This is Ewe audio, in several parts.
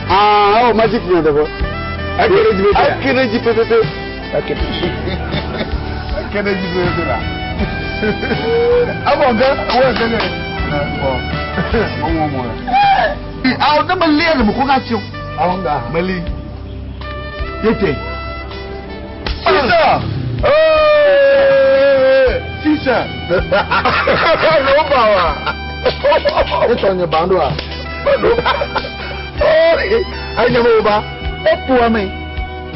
Ah, oh, magic ni ọdọ. Akereji pepepe. Akereji pepepe la. Awọ gan, awọ gan rẹ. Ọmọ ọmọ rẹ. Àwọn tó bẹ lé ẹ̀rọ kó ká tí o. Àwọn ga. Mẹ́lí. Yéte. Sísà. Sísà. Ló bà wá. Ètò ọ̀yàn bàndó à. Ayé nyàmú wo ba. Ó tu ọmọ yìí.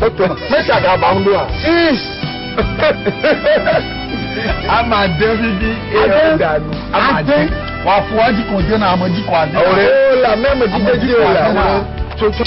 Ó tu ọmọ. Mẹ́sà kà bàndó à. Six. A máa dé bíbí èèyàn dànù. A máa dé. Wà á fún wájú kan dé náà, àmọ́ jí kan àdé. Ọ̀rẹ́ ó là mẹ́mọ̀ jíjẹ́ jí ó là. Tuntun.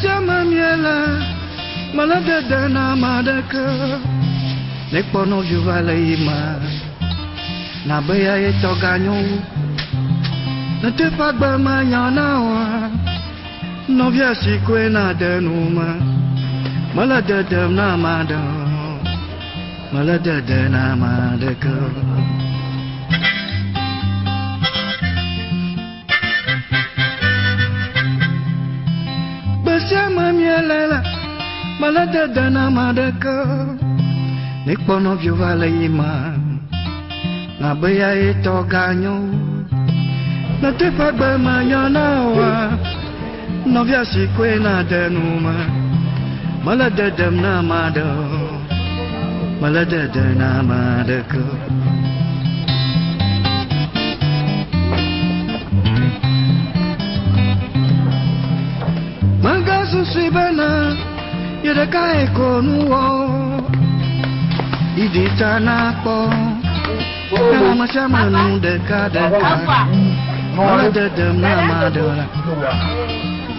sia ame miele, mele dede na ame aɖeke. Ne kpɔ nɔviwò va le yiyima, nabe ya ye tɔ ganyo wu. Ne teƒe agbe menya na oa, nɔvia si koe nade nu me. Mele dedem na ame aɖe o, mele dede na ame aɖeke o. Gbe sia ame miele la, mele dede na ame aɖeke o. Ne kpɔ nɔviwò va le yiyima, nabe ya ye tɔ ganyo wu. Ne teƒe agbe menya na oa, nɔvia si koe nade nu me. Mele dedem na ame aɖe o, mele dede na ame aɖeke o. Megasusui bena ye ɖekae ko nu wɔ o. Idi ta nakpɔ ke ame sia ame nu ɖeka ɖeka. Mele dedem na ame aɖe o la,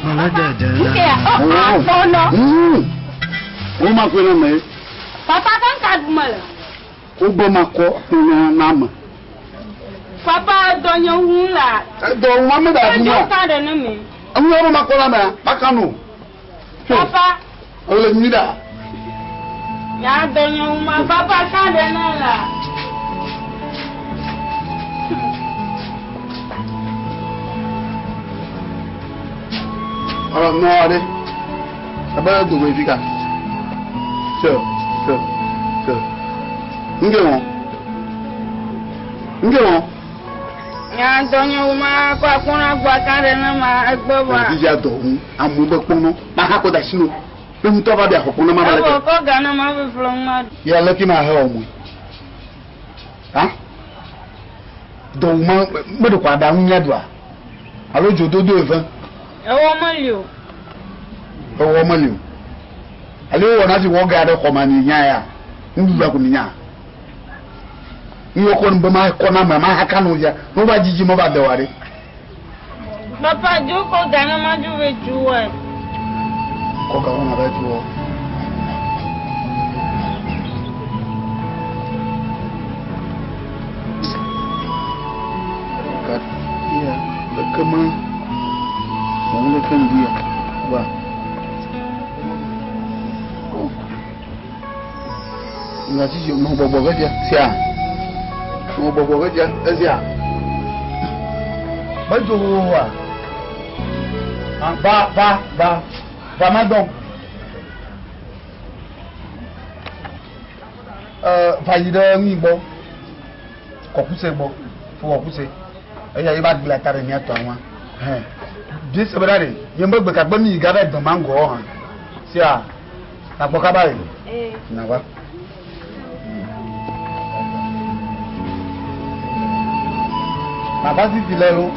mele dedem na ame aɖe o. Wo ma koe na me. Papa kan ka ɖu mele. Wo gbɔ ma kɔ na ame. Papa edɔ nye wu la. Edɔ wu ame da ɖu ma. Edzo ka ɖe ne me. Enu ya ma kɔ la mea, ma ka no. Papa. Ele nyui ɖa. Nya dɔ nye wu ma, papa ka ɖe ne la. Ɔlɔ nɔ aɖe. Ebe dogoe fi ka. Se, se, se. Ŋge wɔ. Ŋge wɔ. Nya dɔ nye wu ma, kɔ akpɔnɔ agbɔ ka ɖe ne ma egbe wa. Vivia dɔ ŋu, amewo be kpɔnɔ, ma ha kɔ da si no. Ne ŋutɔ va be axɔ kpɔnɔ ma va leke. Ewɔ kɔ ga ne ma ƒeƒle ŋu ma. Ya leke ma he wɔ mɔe. Ha? Dɔ wu ma, me ɖe kɔ aɖaŋu mía ɖua? Alo dzododo eve? Ewɔ meli o. Ewɔ meli o. Alo ewɔ na fi wɔ ga ɖe xɔ ma mi nya ya. Nuɖuɖu ko mi nya. Nu wɔ kɔ nu be ma kɔ na me, ma ha ka no ya. No va dzidzi ma va de wa ɖe. Papa dzo kɔ ga ne ma dzo ve tsu wɔe. Kɔ ga wɔna va tsu wɔ. Ka ya le kema. Wɔn le ke ŋdi ya. Wa. Nga sisi nɔ gbɔgbɔ ke fia. Sia. Nɔ gbɔgbɔ ke fia. Esia. Medzo wa. Va va va va ma dɔn. Va yi ɖe nui gbɔ. Kɔkuse gbɔ. Fo kɔkuse. Eya ye va gblẽ ata ɖe mía tɔa ŋua. Hɛn. Bi se be ɖa ɖe. Nye me gbe gagbe mi yi ga ɖe dɔn mango hã. Sia. Nakpɔ kaba yi. Nava. Nava fifi le lo.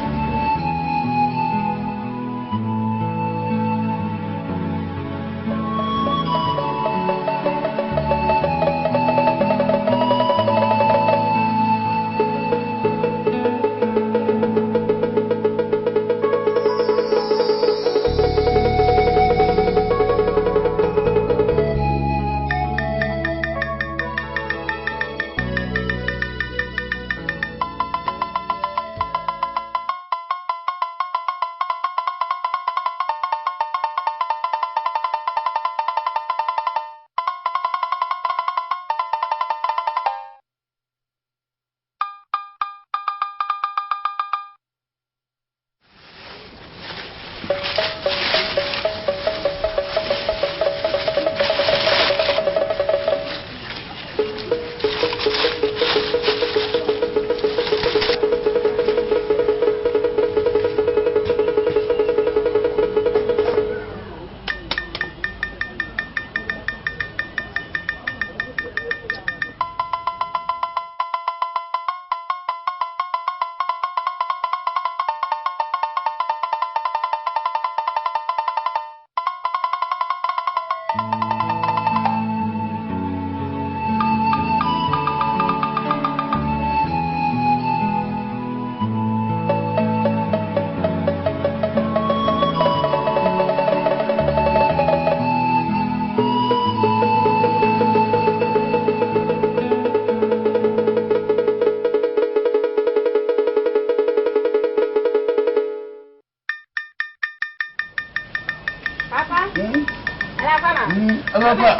Eva fa.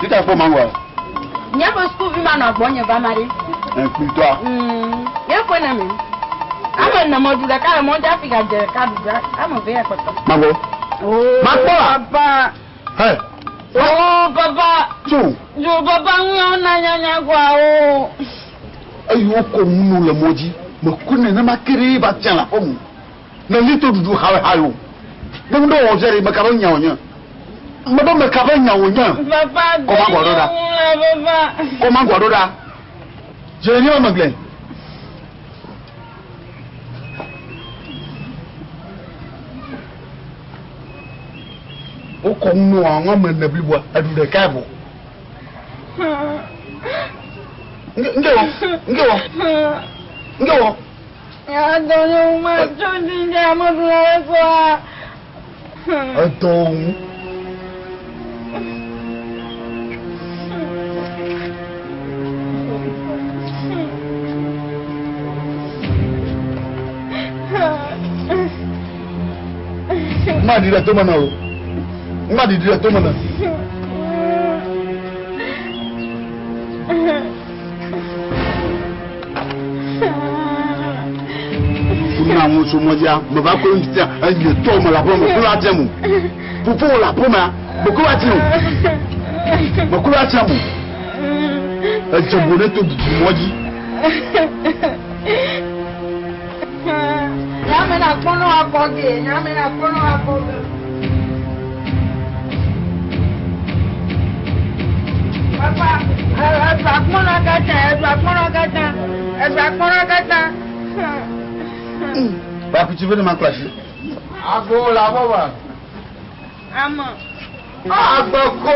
Tita kpɔ mangoa. Nye ƒe sukuvi ma nɔ gbɔnye va ma ɖe. Ekpitɔa. Ye ƒe na mi. Ame ene meɖu ɖeka le mɔdzi hafi gadze ɖeka ɖu ɖa. Ame eve ya kpɔtɔ. Mango. Oh, Makpɔa? Papa. Hey. Oh, papa. Tso. Dzo papa ŋu na nyanya kɔa o. Eyi wokɔ ŋunu le mɔ dzi. Meku nenema ke ɖe va tia le aƒe me. Ne li to ɖuɖu hawe hayo. Ne ŋu ɖe wɔ fia ɖe meka be nya wònye. Mebe meka be nya wònye. Papa Kɔ mangoa ɖo ɖa. Papa. Kɔ mangoa ɖo ɖa. Dze ni wɔme gblẽ. Wokɔ ŋu nɔ ame ene bliboa eɖu ɖekae vɔ. Nke wɔ, nke wɔ, nke wɔ. Ya dɔ nye ŋu ma tso dzi ame ɖu la ɖe kɔa. Edɔ ŋu. Má di ɖe tome na o. Má di ɖe tome na. Funa ŋu so mɔdzia, me va ko ŋuti tia, enye tɔ me le aƒe me, kura tia mu. Fofo le aƒe mea, me kura tia o. Me kura tia mu. Edze bo ɖe to dudu mɔdzi. Nyame na kpɔnɔ akɔ ge, nyame na kpɔnɔ akɔ ge. Papa, eɖu akpɔnɔ katã, eɖu akpɔnɔ katã, eɖu akpɔnɔ katã. Bakutsi ve ne ma kplɔ asi. Agbo le aƒe me. Ame. Agbeko.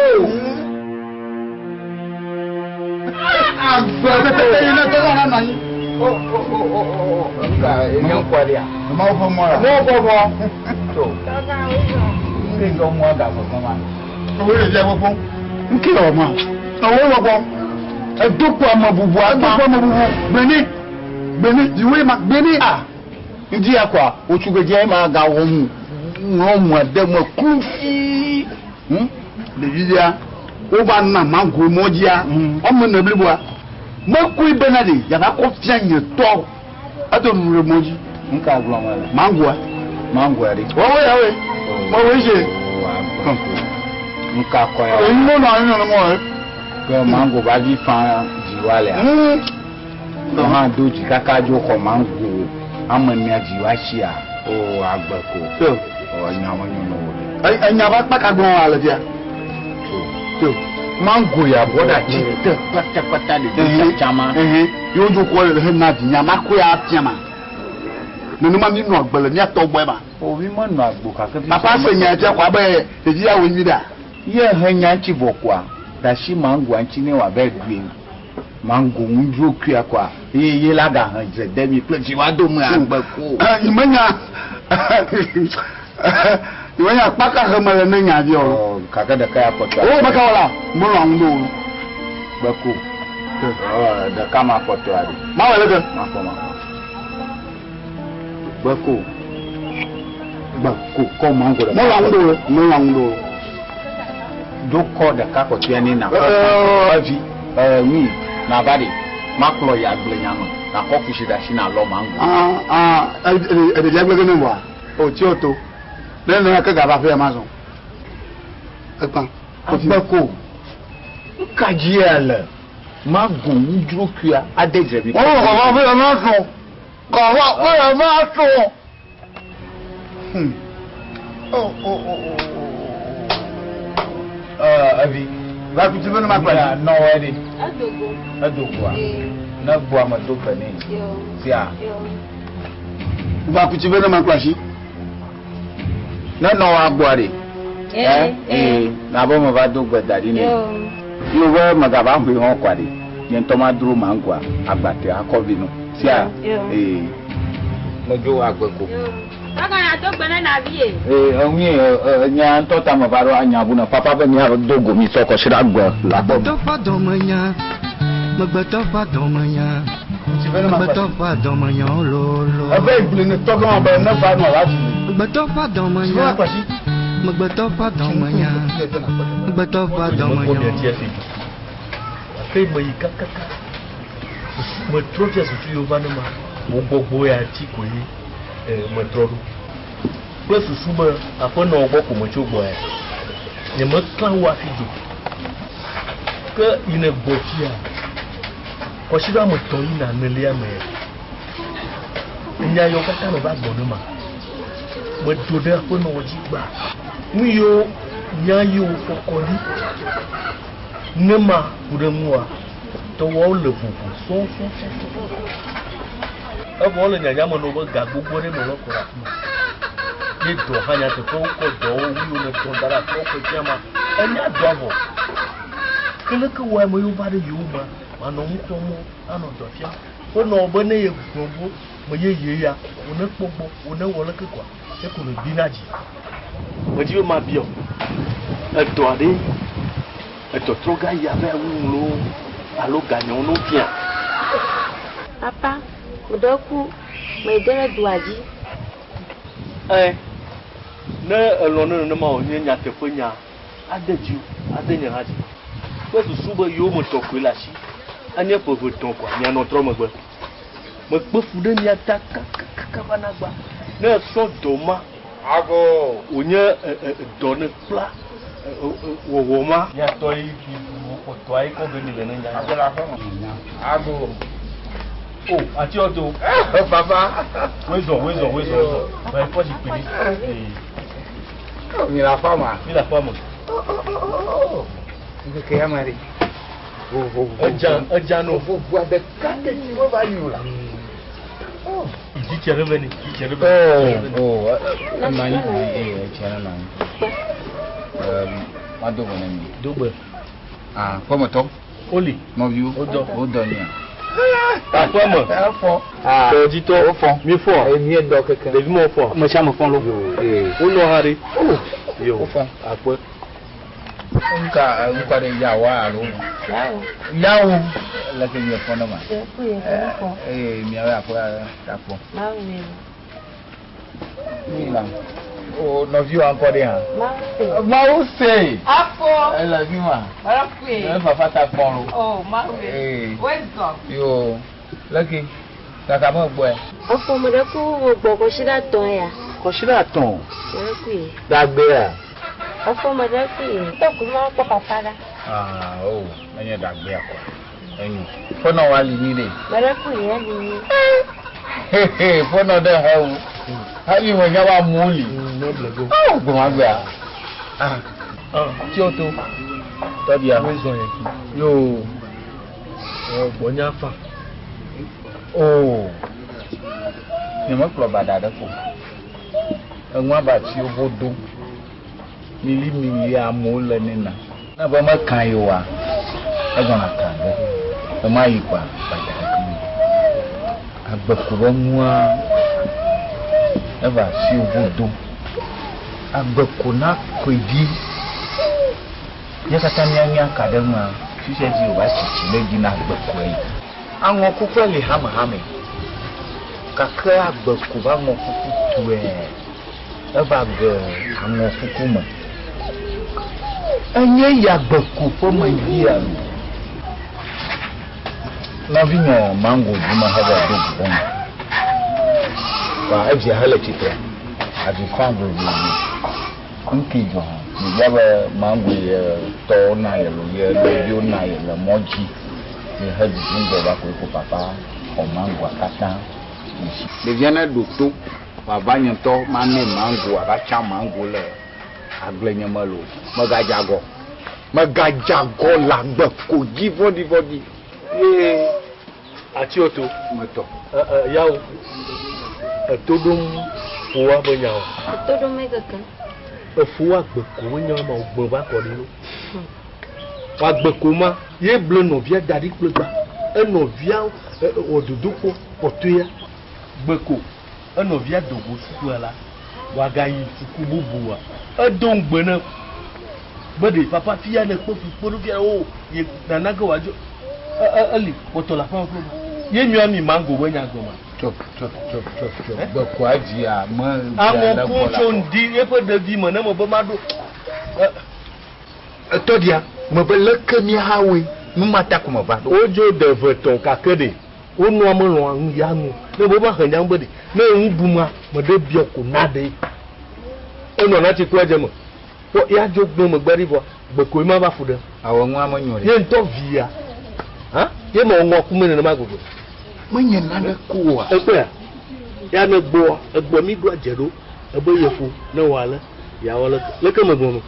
Agbeko. Tete yi ne tɔgɔ na nɔ anyi. O o o o o o. Nka enye ŋkɔ ɖia. Mawu ƒe mɔ la. Mawu ƒe mɔ. To. Tɔgã wozɔ. Nke yɔ mɔ ga vɔvɔ ma. Owó le fia gbɔgbɔ. Nke wɔ ma. Owó wɔ gbɔ. Edokpo ame bubu akpa. Edokpo ame bubu. Gbeni. Gbeni. Dziwoe ma. Gbeni. Ah. Ŋdi ya kɔa, wotsugedze ma ga wɔ mu. Ŋlɔ mu ade me klu fi. Ɖevi via, wova na mango mɔ dzia, wɔme ene bliboa. Mekui bena ɖe yava kɔ fia nye tɔ. Edo nu ɖe mɔ dzi. Nka gblɔ me le. Mangoa. Mangoa ɖe. Wɔwɔ ya woe. Wɔwɔ dze. Nka kɔ ya. Eyi mo nɔ anyi nɔ mɔ ye. Ke mango ba vi fa dziwa lea. Wo hã do dzi kaka dzo xɔ mango ame nea dziwa sia. O agbe ko. O nya me nyo no wo. Enya va kpaka gblɔ wa le fia. To. Mango ya bɔ ɖe atsi te kpatakpata ɖevi tsama. Yewo dzo kɔ le hena vi nya ma koe afia ma. Nenema mi nɔ agbe le mía tɔ gbɔe ma. O mi me nɔ agbo gake fi. Papa se nya fia kɔ abe ɖevi ya woe nyui ɖea. Ye he nya ŋuti vɔ koa, ɖe asi mangoa ŋuti ne wòava ɖui. Mango ŋudzro kuia koa, eye ye la gahe dze de mi kple dziwa dome agbe ko. Nyemenya nyemenya kpaka he me le ne nya vi o. Gake ɖeka ya kpɔtɔ. O meka wɔ la, melɔ ŋu ɖo o. Gbe ko. Ɖeka ma kpɔtɔ aɖe. Ma wɔ leke? Makpɔ makpɔ. Gbe ko. Gbe ko kɔ mango ɖeka. Melɔ ŋu ɖo o. Melɔ ŋu ɖo o. Do kɔ ɖeka kpɔtɔe ne na. Evi. Nui na va ɖe. Makplɔ yi agble nya me. Nakɔ kusi ɖe asi na lɔ mango. Eɖevi agble ke ne vɔa. O tsi o to. Ne ne ke gava ƒe ma zɔn. Ekpã. Agbe ko. Nka dzi ya le. Mango ŋudzro kuia ade dze mi. O gava ƒe ma zɔn. Gava ƒe ma zɔn. O o o o. Evi. Bakutsi ve ne ma kplɔ asi. Nɔ wɔ ɖe. Edogo. Edogoa. Ne gbɔ ame do gbe nɛ. Sia. Bakutsi ve ne ma kplɔ asi. Ne nɔ wa gbɔa ɖe. Na be me va do gbe da ɖi nɛ. Yo be megava ƒoe hã kɔa ɖe. Nye ŋutɔ ma dro mangoa agbate akɔ vi no. Sia. Medzo agbe ko. Tɔgã ya do gbe ne navi ye. Eŋui nya ŋutɔ ta me va ɖo anya bu ne papa be mía do go mi sɔ kɔsi ɖe agbe le agbɔ. Amegbetɔ ƒe dɔmenya, amegbetɔ ƒe dɔmenya, amegbetɔ ƒe dɔmenya lolo. Ebe gblẽ ne tɔgã be ne va nɔ la dzi. Amegbetɔ ƒe dɔmenya, Amegbetɔ ƒe adɔmenya. Amegbetɔ ƒe adɔmenya. Gake meyi kakaka. Metrɔ fia susu yiwo va ne ma. Wò gbɔgbɔ ya dzi koe metrɔ ɖo. Kple susu be aƒenɔwo gbɔ ko metso gbɔ ya. Nyemeklã wo hafi dzo. Ke yi ne gbɔ fia, kɔsiɖa ame etɔ̃ yina enelia me ya. Enya yiwo katã meva gbɔ ne ma, medo ɖe aƒenɔwo dzi gbã. Nu yiwo nya yiwo kɔkɔ ɖi ne ma ku ɖe ŋua, tɔwɔwo le vovo sɔsɔsɔsɔ. Evɔ wole nyanya me na wo be ga gbogbo aɖe me wokɔ ɖe afi ma. Ye dɔ hã nyateƒe wokɔ dɔwo wu yiwo nètɔ da ɖe afi ma wokɔ fia ma, enya dɔa vɔ. Ke leke wɔ ame yiwo va ɖe yewo mea, manɔ nu xlɔ̃m wo anɔ dɔ fiam. Wonɔ be ne yegblɔ be me yeye ya, wò ne kpɔ gbɔ, wò ne wɔ leke koa, eko nèbina dzi. Medi be mabiɔ edɔ aɖe, edɔtrɔ gã yi ava wu loo alo ganyawo ne wofia. Papa, meɖe ku, mede ɖe dua dzi. Ẽ, ne èlɔ̃ ne nenema wònye nyateƒenya, ade dziwò, ade nye hã dzi. Kple susu be yewome tɔ koe le asi, anye ƒe eve tɔ̃ koa, mianɔ trɔ megbe. Mekpe fu ɖe mia ta kakakaka va na gba. Ne èsrɔ̃ dɔ ma, wònye dɔ ne kpla wɔwɔ ma. Miatɔ yi kpɔtɔa yi kɔ ge mi le ne nya. Ago. O, ati ɔto. Papa. Wezɔ, wezɔ, wezɔ, wezɔ. Ba kɔ zikpui ɖi. Mi le aƒea mea? Mi le aƒea me. Ŋkeke ya me ɖe. Edza, edza no. Vovovoa ɖeka teti meva yi o la. Dzitse ɖe vɛ nɛ, dzitse ɖe vɛ nɛ. Oh, oh, enɔ anyi, ee, etsia nenɔ anyi. Mado gbe ne mi. Do gbe. Ah, ƒemetɔ. Woli. Nɔviwo. Wodɔ. Wodɔ nyuia. Aƒeme. Efɔ. Tɔdzitɔ. Wofɔ. Miefɔ. Miedɔ keke. Ɖevi mawo fɔ. Ame sia ame fɔ lo. Wonɔ hã ɖe. Yo. Wofɔ. Akpe. Ŋka ŋkɔ ɖe yawo alo. Yawo. Yawo. Leke miefɔ ne ma. Ee, miawo aƒe akpɔ. Mawu ye. Mi la. O nɔviwo ŋkɔ ɖe hã. Mawu se. Mawu se. Afɔ. Ele fi ma. Ɔlɔkue. Ne fafa ta kpɔm lo. O Mawu ye. Ee. Wezɔ. Yo. Leke. Kaka me gbɔe. Afɔ me ɖe ku wo gbɔ kɔsiɖa etɔ̃ ya. Kɔsiɖa etɔ̃. Ɔlɔkue. Ɖagbea. Afɔ me ɖe ku ye. Tɔ ku ma kpɔ papa ɖa. Ah, o, enye ɖagbea kɔa. Enyo. Fɔnɔ wa li nyi ɖe. Me ɖe ku ye li nyi. Hehe, fɔnɔ ɖe he wo. Hafi me nya wa mu li. Oh, gbɔmagbea. Ah. Tsi to. Tɔbia. Wezɔ yɛ ki. Yo. Gbɔnya fa. Oh. Nye mekplɔ baɖa ɖe ko. Eŋua ba tsi wo do. Mili mili amewo le nena. Ne be meka yi oa, egɔna ka ge. Ema yi kɔa, baɖa ɖeke me. Agbe ko be nua eva si wo do. Agbe ko na koe dzi. Mía katã míanya ka ɖe nua fifia dzi wòva tsitsi ɖe edzi na agbe koe. Aŋɔ kuku li hamehame. Gake agbe ko be aŋɔ kuku tɔe eva ge aŋɔ kuku me. Enye ya agbe ko ƒe me via lo. Nɔvinye mango dzi me heva do go ɖe me. Wa evia hele tsitre. Avi fam vovovo. Ŋki dzɔ hã. Mibia be mango ye tɔwo na ye lo ye nɔviwo na ye le mɔ dzi. Ye he didi ŋgɔ va koe ko papa xɔ mangoa katã. Ɖevia ne ɖo to wòava nye ŋutɔ manɛ mango ava tsa mango le agble nye me lo. Megadze agɔ. Megadze agɔ le agbe ko dzi vɔɖivɔɖi. Ye. Ati oto. Metɔ. Yawo. Eto ɖom foa be nyawo. Eto ɖom keke. Efoa gbe ko be nyawo ma wògblɔ va kɔ ɖi lo. Agbe ko ma ye ble nɔvia da ɖi kple gba. Enɔvia wɔ dodokpɔ kpɔtɔea. Gbe ko enɔvia do go sukua la wòagayi suku bubua. Edo ŋugbe ne be ɖe papa fia ne kpe fu kpe ɖo fia o ye nana ge wòadzo. Eli kpɔtɔ le aƒea me kple wo. Ye nyɔa mi mango be nya gɔme. Tsɔ tsɔ tsɔ tsɔ tsɔ gbekɔa dzia me. Aŋɔku tso ŋdi eƒe ɖevi me ne me be ma ɖo. Etɔɖia me be leke míawoe numata ko me va ɖo. Wodzo ɖe eve tɔn gake ɖe wonɔa melɔa nu ya nu ne be va he nya be ɖe ne ŋu ɖuma me ɖe biɔ ko na ɖe enɔ na tsi kɔe dze me kpɔ ya dzo gbe megbe ɖi vɔ gbekoe ma va fu ɖe. Awɔ nua me nyo ɖe. Ye ŋutɔ via hã ye me ŋɔ kume nenema gbogbo. Menye nane ko oa. Ekpɔa ya ne gbɔa egbɔ mi ɖo adze ɖo ebe yeƒo ne wɔ ale yawɔ leke leke me gbɔ no.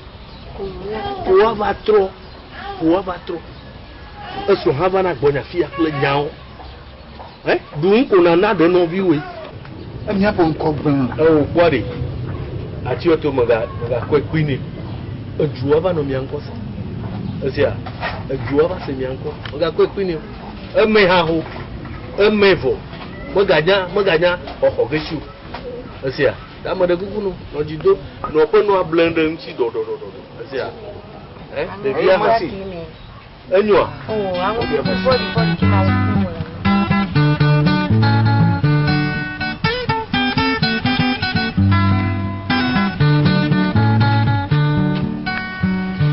Ƒoa va trɔ ƒoa va trɔ esrɔ̃ hã va na gbɔnya fia kple nyawo. Ɛ ɖu ŋko na na ɖe nɔviwoe. Emiaƒe ŋkɔ gblẽ. Ewo kpɔ ɖe atiwo to mega megakɔe kpui nɛ. Edzoa va nɔ mia ŋkɔ se. Esia edzoa va se mia ŋkɔ megakɔe kpui nɛ. Eme hã ho eme vɔ meganya meganya xɔxɔ ge tsi o. Esia ame ɖe kuku no nɔ dzi do nɔ ƒe nɔa ble ɖe ŋuti ɖɔɖɔɖɔɖɔ. Esia ɛ ɖevia hã enyoa. Oh, aŋɔ kuku bɔdi bɔdi tsi ma wo kuku le.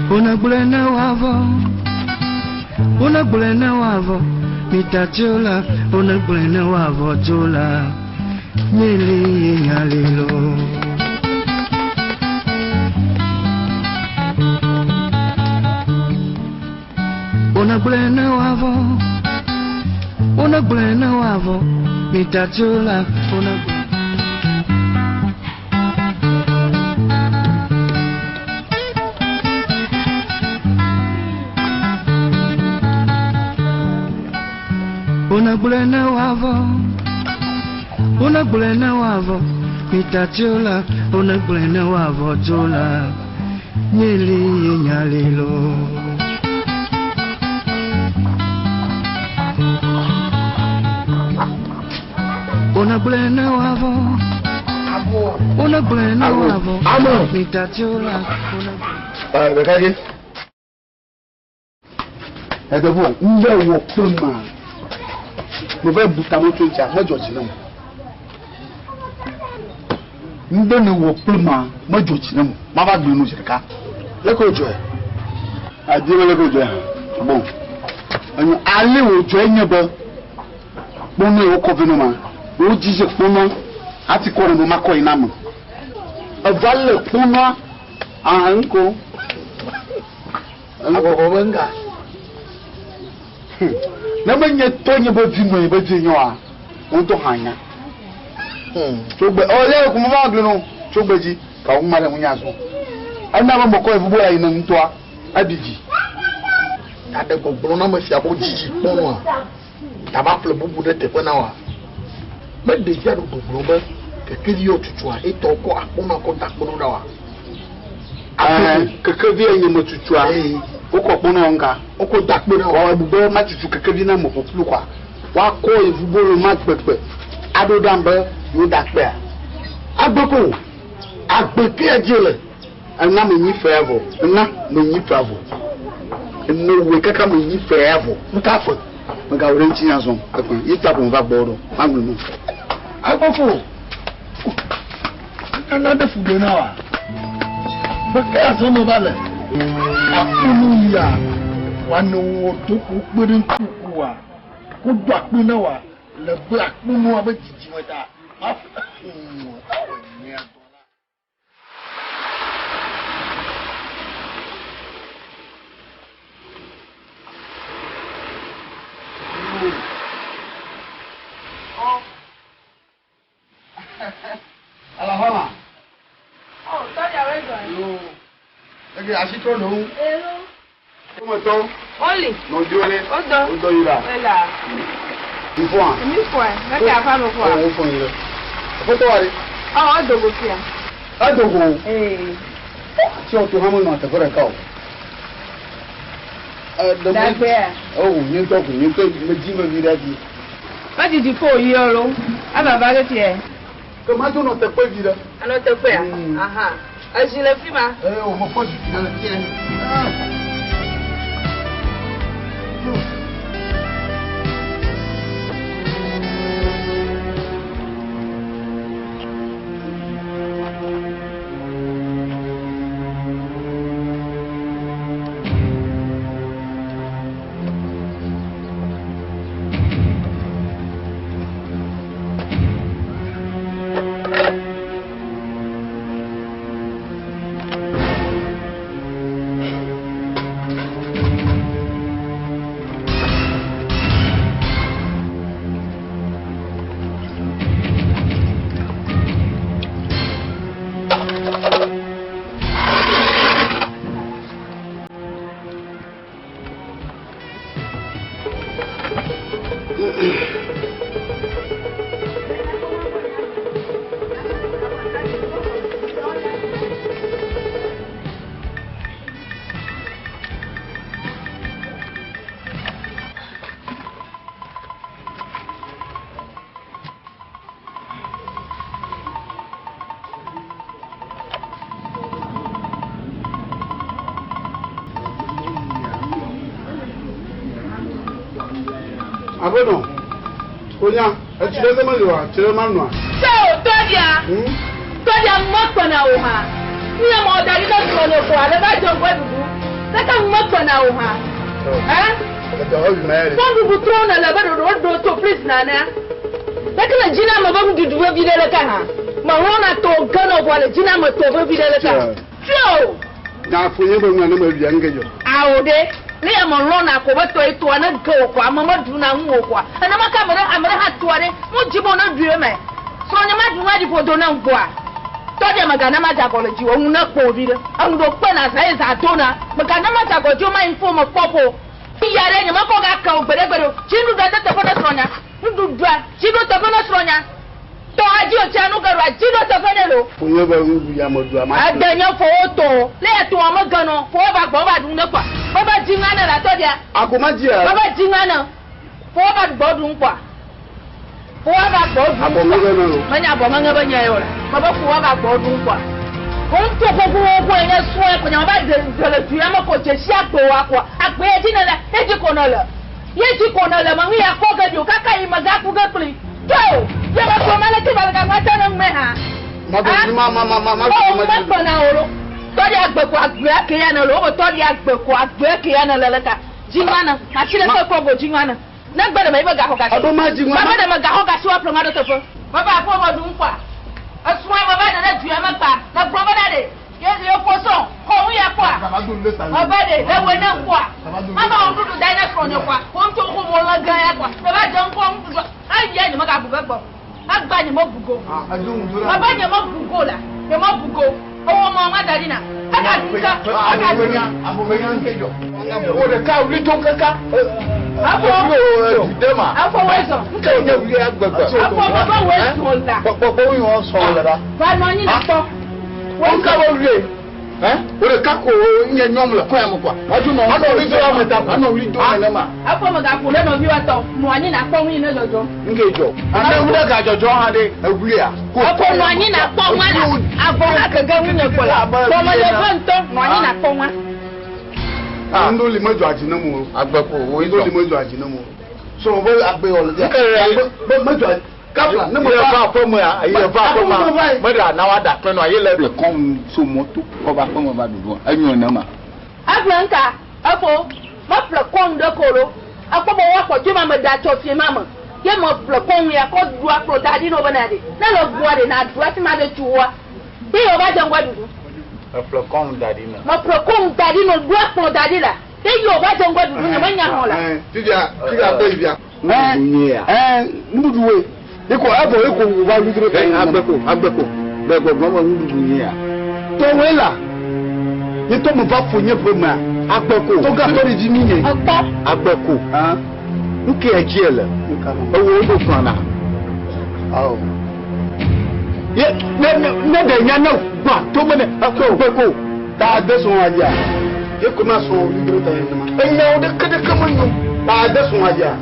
Wonagblɔe ne woavɔ, wonagblɔe ne woavɔ, mita tso la, wonagblɔe ne woavɔ tso la, míeli ye nya li loo. Wonagblɔe ne woavɔ, wonagblɔe ne woavɔ, mita tso la, wonagblɔe. Wonagblɔe ne woavɔ, wonagblɔe ne woavɔ, mita tso la, wonagblɔe ne woavɔ tso la, míeli ye nya li loo. Wonagblɔe ne woavɔ, wonagblɔe ne woavɔ, mita tso la, wonagblɔe. Ɖeka dzi. Edevo ŋdɛ wɔ kpe ma. Me va bu tame tso ŋutia medzɔ dzi nam. Ŋdɛ ne wɔ kpe ma medzɔ dzi nam. Ma va gblẽ nu zi ɖeka. Leke wòdzɔe? Adi be leke wòdzɔe? Bon. Enyo ale wòdzɔe nye be kpɔnɔ yi wokɔ vɛ ne ma wodzidze kpɔnɔ hafi kɔ ɖe me makɔ yi na ame. Eva le kpɔnɔa aha ŋko. Agbɔgbɔ be ŋga. Ne menye tɔ nye be vi nɔ yi be vi nyoa, wo ŋutɔ hã nya. Tso gbe ɔ ya kuma va gblẽ no tso gbe dzi ka wo ŋma ɖe ŋunya zɔ. Ena be mekɔ evu bo yi ne ŋutɔa ebi dzi. Aɖe gbɔgblɔ na ame sia be wodzidzi kpɔnɔa, tava ƒle bubu ɖe teƒe na woa. Me ɖevia ɖo gbɔgblɔ be kekevi yɔ tutua etɔ kɔ akpɔnɔ kɔ da akpɔnɔ ɖa wa. Kekevi ye nye me tutua. Wokɔ kpɔnɔ ŋga. Wokɔ da akpɔnɔ wa. Wɔ be ma tutu kekevi na me ƒoƒlu kɔa. Woakɔ evu bolo ma gbegbe aɖo ɖam be yewo da akpea. Agbe ko. Agbe ke ya dzi le. Ena me nyi fea vɔ. Ena me nyi fea vɔ. Ene woe kaka me nyi fea vɔ. Nuka fe? Megawo ɖe ŋuti nya zɔm. Ekpẽ yi ta ko va gbɔ ɖo. Magblɔ no. Agbɔfo. Nana ɖe fu ɖe na wa. Be ke azɔ me va le. Akpɔnu ya. Wanɔ wɔ do ko kpe ɖe ŋuti ko wa. Ko do akpɔ na wa. Le be akpɔnua be dzidzime ta. Awɔ nyuia dɔ la. Alahama. Oh, tɔdza wɛ zɔ. Yo. Ege asitrɔ ne ŋu. Elo. Ƒometɔ. Oli. Nɔviwo ɖe. Wodɔ. Wodɔ yi la. Wela. Nfɔa. Mi fɔe. Meke afa me fɔa. Ɔ wofɔ yi ɖe. Aƒetɔ wa ɖe. Ɔ edogo fia. Edogo. Ee. Ati to hã menɔ teƒe ɖeka o. Dagbea. Ɔ nye ŋutɔ ko nye ŋutɔ medzi vevi ɖe dzi. Medzidzi ko yi alo. Ava va ɖe fia. Ke ma dzo nɔ teƒe vi ɖe. Anɔ teƒea? Aha. Ezi le fi ma. Ee, o mefɔ zikpui ɖe le fia. Aƒenɔ, wonya, etsi ɖe meli oa, tsi ɖe ma nɔa. Tse o, tɔɖia, tɔɖia mekpena o hã. Nu ya mewɔ da ɖi ne srɔ̃nye ko ale va dze ŋgɔe ɖuɖu. Leke nu mekpena o hã? Ɛ? Kpɔ nuɖuɖu trɔm nèle be ɖoɖo ɖo to please nanea. Leke le dzi na ame be nuɖuɖu vevi ɖe leke hã? Melɔ̃na tɔ gena o vɔa le dzi na ame tɔ vevi ɖe leke hã? Tse o. Nya fonye be nua ne mewia ŋke dzɔ. Ao ɖe, ne ya melɔ̃na ko be tɔe tɔa ne ge o koa, ame meɖuna nu o koa. Nenema ke ame ɖe ame ɖe hã tɔa ɖe, modzi be ne ɖui eme. Srɔ̃nye maɖu nu aɖi ƒodo nam gbɔa. Tɔɖia megana madze agɔ le dziwò, enu ne kpɔ vi ɖe. Enu ɖo kpe na zã ye zã dona. Megana madze agɔ dziwò mayi ŋfo me kpɔ ƒo. Eya ɖe nyemekɔ gake o gbeɖegbeɖe o. Tsi nuɖuɖua de teƒe ne srɔ̃nya. Nuɖuɖua, tsi ɖo teƒe ne srɔ̃nya. Tɔ adzi o tsia nu geɖoa, tsi ɖo teƒe nɛ lo. Fonye be nuɖuɖu ya meɖua ma. Ede nye fowo tɔ o. Ne ya tɔa mege nɔ, fowo va gbɔ va ɖu ne kpɔa. Meva dzi ŋa ne la tɔɖia. Ako ma dzia. Meva dzi ŋa ne. Fowo va gbɔ ɖu kpɔa. Fowo va gbɔ ɖu Abɔ ŋeŋe ne lo. Menya abɔ ŋeŋe be nye o la. Mebe fowo va gbɔ ɖu kpɔa. Ŋutsu xoxoxo nye srɔ̃e ko nye meva ɖe ɖe le du ya me ko dzesi agbe wa kɔa. Agbe ya dzi ne le, ye dzi ko ne le. Ye dzi ko ne le me nu ya kpɔ ge ɖi o kaka yi megaku ge kpli. Tso! Ye me kplɔ ma le ti va le gagba te ne ŋme hã. Ma do ma ma ma ma ma. O mekpɔ na wo lo. Tɔɖi agbe ko agbea ke ya ne le wo be tɔɖi agbe ko agbea ke ya ne le le ka. Dzi ŋua ne. Asi ɖe ke kɔ go dzi ŋua ne. Ne gbe ɖe me yi be gaxɔ gasi. Abo ma dzi ŋua. Ba be ɖe me gaxɔ gasi wa ƒle ŋua ɖo teƒe. Me va aƒe me ɖu ŋkɔa. Esrɔ̃e me va ɖe ɖe dua me kpa. Me gblɔ be na ɖe. Ye ye ƒo sɔn. Xɔ ŋu ya kpɔa. Me va ɖe le wɔ ne ŋkɔa. Ma va wɔ nuɖuɖu da ne srɔ̃nye kɔa. Wo ŋutɔ wo mo le gã ya kɔa. Me va dze ŋkɔ nuɖuɖu. Eya nye megabu ge gbɔ. Egba nye mebu go. Me va nye mebu go la. Nye mebu go. Ewɔ mɔ ŋua da ɖi na. Ega ɖu ŋka. Ega ɖu. Wo ɖeka wuli do kaka. Afɔ. Afɔ wo zɔ. Nke nye wuli agbegbe. Afɔ me be wo zɔ la. Gbɔgbɔ wo yɔ sɔn le ɖa. Va nɔ anyi na kpɔ. Wo ŋka wo wuli. Wo ɖeka ko nye nyɔm le kɔya me kɔa. Anɔ wuli do ame ta. Anɔ wuli do nenema. Afɔ me gaƒo ɖe nɔviwo tɔ. Nɔ anyi na kpɔ ŋu yi ne dzɔdzɔ. Nke dzɔ. Ame wu ɖe gadzɔdzɔ hã ɖe ewulia. Afɔ nɔ anyi na kpɔ ŋua la. Avɔ hã keke ŋu nye kpɔ la. Gɔme le ve ŋutɔ. Nɔ anyi na kpɔ ŋua. Ndo li medzɔ adzi ne mo. Agbe ko wo Ndo li medzɔ adzi ne mo. Srɔ̃ be agbe yɔ le Nke dia. Be medzɔ adzi. Kapla ne mo Ye va aƒe mea, ye va aƒe mea, meɖa na wa ɖa kple nɔa, ye le le kɔm so mɔto kɔ va aƒe me va ɖuɖu. Enyo nema. Eƒle ŋka, efo, meƒle kɔnu ɖe ko lo. Ekpɔ be woakpɔ tso ma me ɖa tsɔ fie ma me. Ye meƒle kɔnu ya kɔ ɖu akplɔ da ɖi na wo bena ɖe. Ne le gbɔa ɖe na ɖu hafi ma ɖe tsu woa. Be yewo va dze ŋgɔe ɖuɖu. Eƒle kɔnu da ɖi na. Meƒle kɔnu da ɖi no ɖu akplɔ da ɖi la. Ye yewo va dze ŋgɔe ɖuɖu nye menya hã la. Fifia fifia kpɔ yivia. Nuɖuɖu nyuie ya. Nuɖuɖu woe. Eko evɔ eko wo va wuli dro. Agbe ko agbe ko. Be gbɔgbɔ me nuɖuɖu nyuie ya. Tɔwoe la. Nye tɔ me va ƒo nye ƒe mea. Agbe ko. Tɔgã tɔ ɖe dzi mi nye. Ekpɔ. Agbe ko. Nke edzi le. Ewo ɖo kplɔ na. Awo. Ye ne ne ne ɖe nya ne gbã to me ne agbe ko. Ta de sɔn wa dzia. Ye ko ma sɔn wuli dro ta ye nema. Enyawo ɖeke ɖeke menyo. Ta de sɔn wa dzia.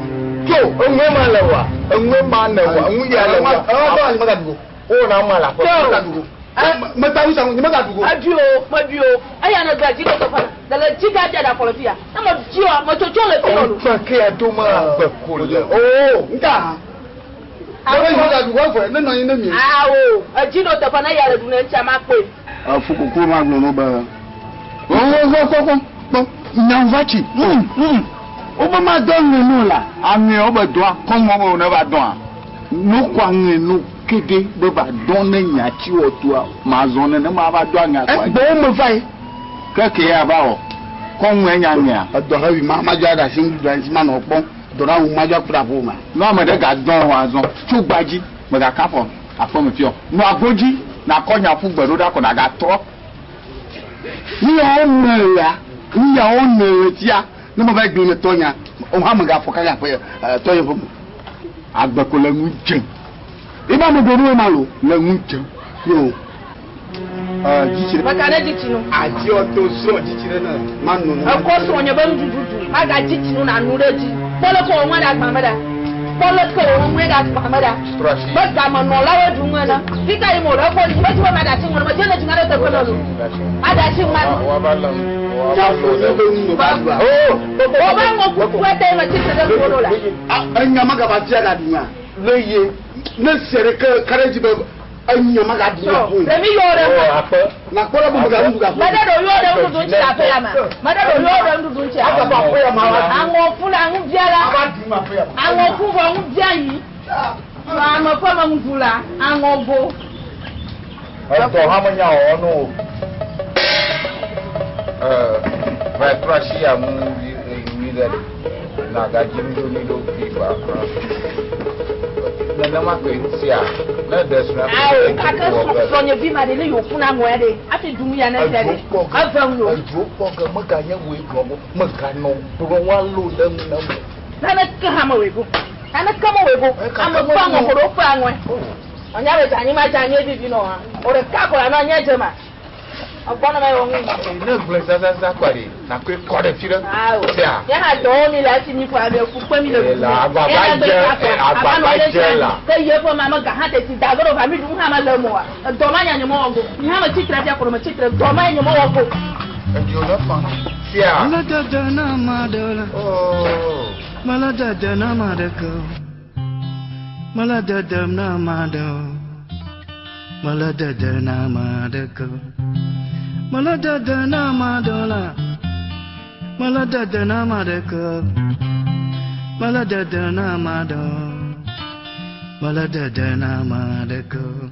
Tso eŋue ma le wa. Eŋue ma ne wa. Eŋu ya le wa. Ɛwɔ bɔ anyi mega dugo. Wo na ma la ƒe. Mega dugo. Meta wusa ŋu mega dugo. Eɖui o, meɖui o. Eya ne gbe dzi ɖo teƒe la. Le dzi ga dze ɖe afɔ le fia. Ne me dzi oa, me tsotso le fi nɔ lo. Ŋkpe ke ya do ma agbe ko le. Oo nka. Ne be mega dugo evɔ ne nɔ anyi ne mi. Awo, edzi ɖo teƒe ne ya le ɖu ne ŋutia ma kpɔe. Efu kuku ma gblɔ no be. Kpɔ kpɔ nyawo va tsi. Wobe ma dɔ ŋe nu la. Aŋe wobe dɔa kɔmɔ be ne va dɔa. Nokɔ aŋe nu kede be va dɔ ne nyatsi wɔ toa ma zɔ ne ne ma va dɔ aŋe akɔ. Gbɔwo me va yi. Keke ya va wɔ. Kɔŋue nya ŋea. Edɔ he wi ma ma dzɔ aɖe asi nuɖuɖu anyi ma nɔ kpɔm. Dɔ na ŋu ma dzɔ akpɔ ɖe aƒe ma. Nɔ ame ɖe gadɔ wɔ azɔ tso gbadzi megaka fɔ aƒe me fiɔ. Nɔ agodzi nakɔ nya ƒu gbe ɖo ɖa kɔ nagatrɔ. Nu yawo ne ya, nu yawo ne le tia, ne me va gblẽ ne tɔnya, o hã megafɔ kaka aƒe tɔnye ƒe me. Agbe ko le ŋu dzem. Iba me ɖo nu ma lo. Le ŋu dzem. Yo. Dzitsi. Meka ɖe dzitsi nu. Ati ɔtɔ srɔ̃ dzitsi ɖe ne ma nɔ. Ekɔ srɔ̃ nye be nuɖuɖu du. Maga dzitsi nu na nu ɖe dzi. Kpɔ le ko wɔn ɖe agba me ɖa. Kpɔ le ko wɔn ɖe agba me ɖa. Be gamenɔlawo ɖu ŋu ene. Fika yi mo le ekɔ dzi. Medzi be ma ɖe asi ŋu ne medze ne dzi ma ɖe teƒe ne lo. Ma ɖe asi ŋu ma. Woba ŋɔ kuku ete me tsitre ɖe ŋu ɖo la. Enya ma gava fia ga ɖu ŋa. Ne ye ne se ɖe ke ka ɖe dzi be enya ma ga ɖu ŋa. Ɖe mi yɔ ɖe ŋu. Na kpɔ ɖe be me ga ɖu ga. Me ɖe ɖo yɔ ɖe nuɖuɖu ŋuti le aƒe ya me. Me ɖe ɖo yɔ ɖe nuɖuɖu ŋuti. Aŋɔ fu la ŋu bia la. Aŋɔ fu vɔ ŋu bia yi. Ame ƒe me ŋuɖu la aŋɔ go. Etɔ hã menya wɔwɔ no o. Va trɔ asi ya ŋu nyui ɖe nagadzi nuɖo ɖo fi ba. Nenema koe sia ne ɖe srɔ̃. Awo kake srɔ̃nye vi ma ɖe ne yewo ƒuna ŋɔ ya ɖe hafi dum ya ne sia ɖe eve ŋu lo. Edzo kpɔ ge meganye woe gblɔ go meganɔ gblɔ woalo ɖe ŋu na mo. Naneke hã mewɔe go. Naneke mewɔe go. Ame ƒe aŋɔ ko ɖe woƒe aŋɔe. Ɔnya be dze anyi ma dze anyi vivi nɔ hã. O ɖeka ko la nɔ nye dze ma. Egbɔ ne ma yɔ ŋu. Ne gblẽ zazaza kɔ ɖe nakɔe kɔ ɖe fi ɖe. Awo. Sia. Nye hã dɔwɔ mi le esi mi ƒo abe fu kpe mi le La agbagba dze agbagba dze la. Ke ye ƒe ma me ga hã teti da ge ɖo va mi ɖu hã me le moa. Edɔ ma nya nye mewɔ go. Nye hã me tsitre fia ko ɖe me tsitre. Dɔ ma nye mewɔ go. Edzo ne fa. Sia. Mele dede na ame aɖe la. Oh. Mele dede na ame aɖeke o. Mele dedem na ame aɖe o. Mele dede na ame aɖeke o. Mele dede na ame aɖe la. Mele dede na ame aɖeke o. Mele dede na ame aɖe o. Mele dede na ame aɖeke o.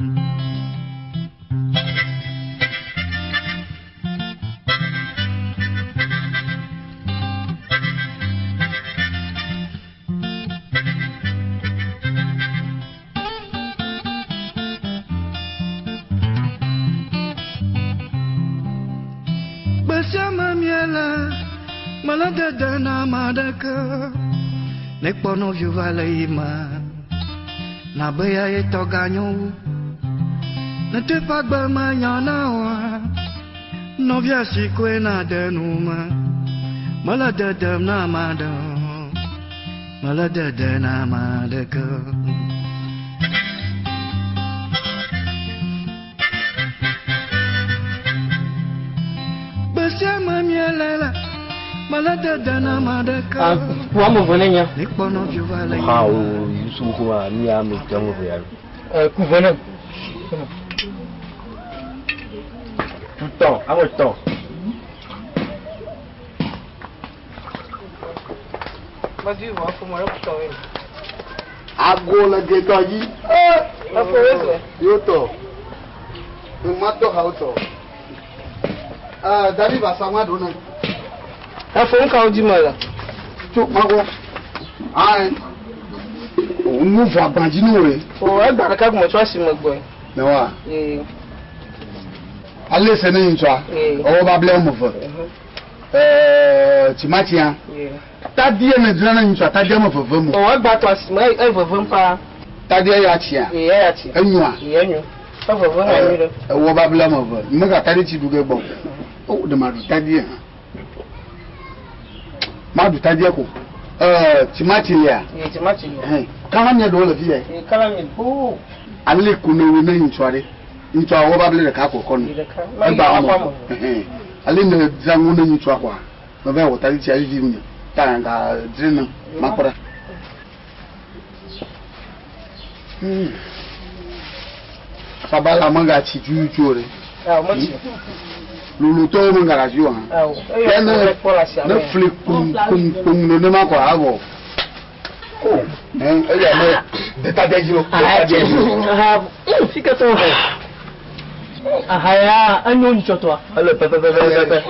Gbe sia me miele, mele dede na ame aɖeke. Ne kpɔ nɔviwo va le yiyim, nabe ya ye tɔ ganyo wu. Ne to eƒe agbe menya na oa, nɔvia si koe naɖe nu me. Mele dedem na ame aɖe o. Mele dede na ame aɖeke o. Gbe sia me miele la, mele dede na ame aɖeke o. Ku ame eve ne nya. Ne kpɔ nɔviwo va le Ha yiyim. o Yusuf ko ma mi ame tɔ ame eve ya. Ku ve ne. Tutɔ ame tɔ. Madu vɔ afɔ mɔ ɖe kutɔ wɛ. Ago le getɔ dzi. Efo wɛ zɔ. Yóò tɔ. Ŋma tɔ ha tɔ. David basa ŋma ɖo ne. Efo ŋka wo dzi me le. Tso magbɔ. Ayi. Nu vɔ agbadzi nu wòle. O egba ɖeka ko me tsɔ asi me gbɔe. Ne wa. Ee. Ale se ne ŋutsua. Ee. Ɔwɔ ba ble wɔme eve. Timatia. Ee. Tadie ne dzra ne ŋutsua tadie me veve mo. O egba tɔ asi me eveve paa. Tadie ya tsia. Ee eya tsi. Enyoa. Ee enyo. Eveve hã nyui ɖe. Ewɔ ba ble wɔme eve. Mega tadi tsi ɖu ge gbɔ. O ɖe ma ɖu tadie hã. Ma ɖu tadie ko. Timati lia. Ee timati li. Hɛn. Kala mia ɖewo le fi yɛ. Ee kala mi gboo. Ale ko ne wo ne ŋutsua ɖe. Ŋutsua wɔ ba ble ɖeka ko kɔ nu. Ɖeka. Egba Ema wɔme eve. Hɛn. Ale ne dzra ŋu ne ŋutsua kɔa. Meva wɔ tadi tsia vivi ŋu nye. Ta ga dzre ne makpɔ ɖa. Sabala megatsi tututu o ɖe. Awo metsi. Lolotɔwo megaɖe asi o hã. Awo. Eya Ya ko ne le kpɔ le asia ne me. fli kum kum kum nenema kɔ avɔ. Eya ne de tadie dzi o. Aha fi ke tɔ. Aha ya enyo ŋutsɔtɔa. Ele pɛpɛpɛpɛpɛ.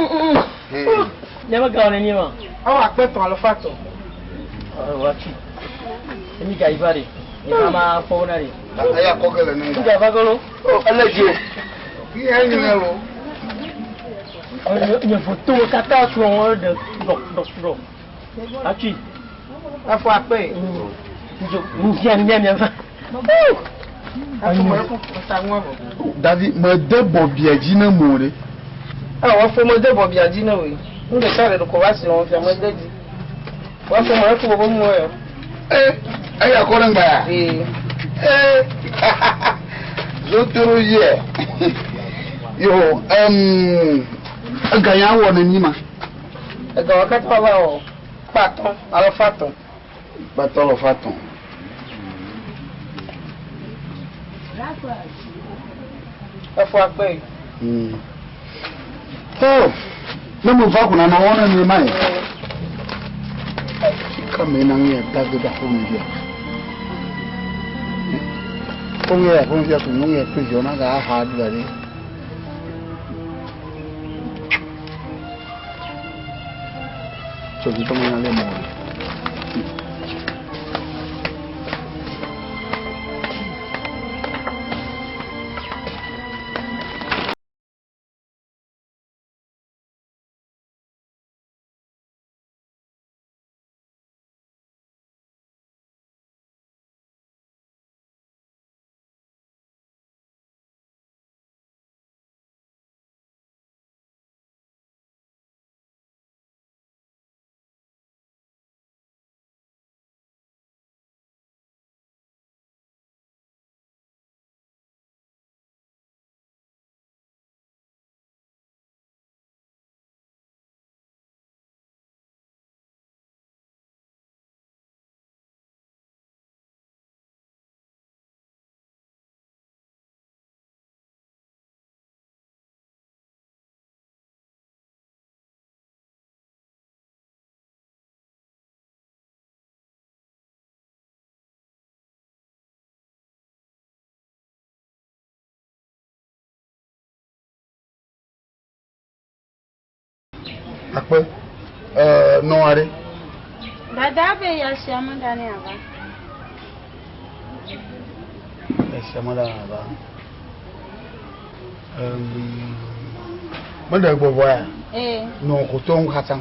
Nye me gawo nenye ma. Awo akpe tɔ alo fa tɔ. Wa tsi. Emi ga yi va ɖe. Yi ma fɔ na ɖe. Eya kɔ ke le ne. Mi ga va golo. Ele dzi o. Iye nye ne lo. Nye foto katã srɔ̃ wo ɖe ɖɔ ɖɔ ɖɔ. Atsi. Efo akpe. Ŋdia mia mia va. Davi mede bɔbia dzi ne mo ɖe. Awɔ fo mede bɔbia dzi ne woe. Nu ɖeka ɖe ɖeko va si wɔm fia mede dzi. Wafo me eku bobo ŋu yɔ. Ee, eya kɔ ɖe ŋgba ya. Ee. Ee. Zotoro yɛ. Yo, ega ya wɔ ne nyi ma. Ega wɔ katã va wɔ kpatɔ alo fatɔ. Kpatɔ alo fatɔ. Efo akpe yi. Oh, ne mo va kuna na wɔn ne ma ye. Kame na ŋu ya dagbe da fún mi bia. Fún mi ya fún mi ya fún mi ya kpe jɔ na ka ha du la de. Tsoki tɔmɔ na le mɔ. Akpe, nɔ aɖe. Dada be ya si ame ɖa ne ava. Esi ame ɖa ava. Meɖe gbɔgbɔ ya. Ee. Nɔ xɔtɔ ŋu xatsã.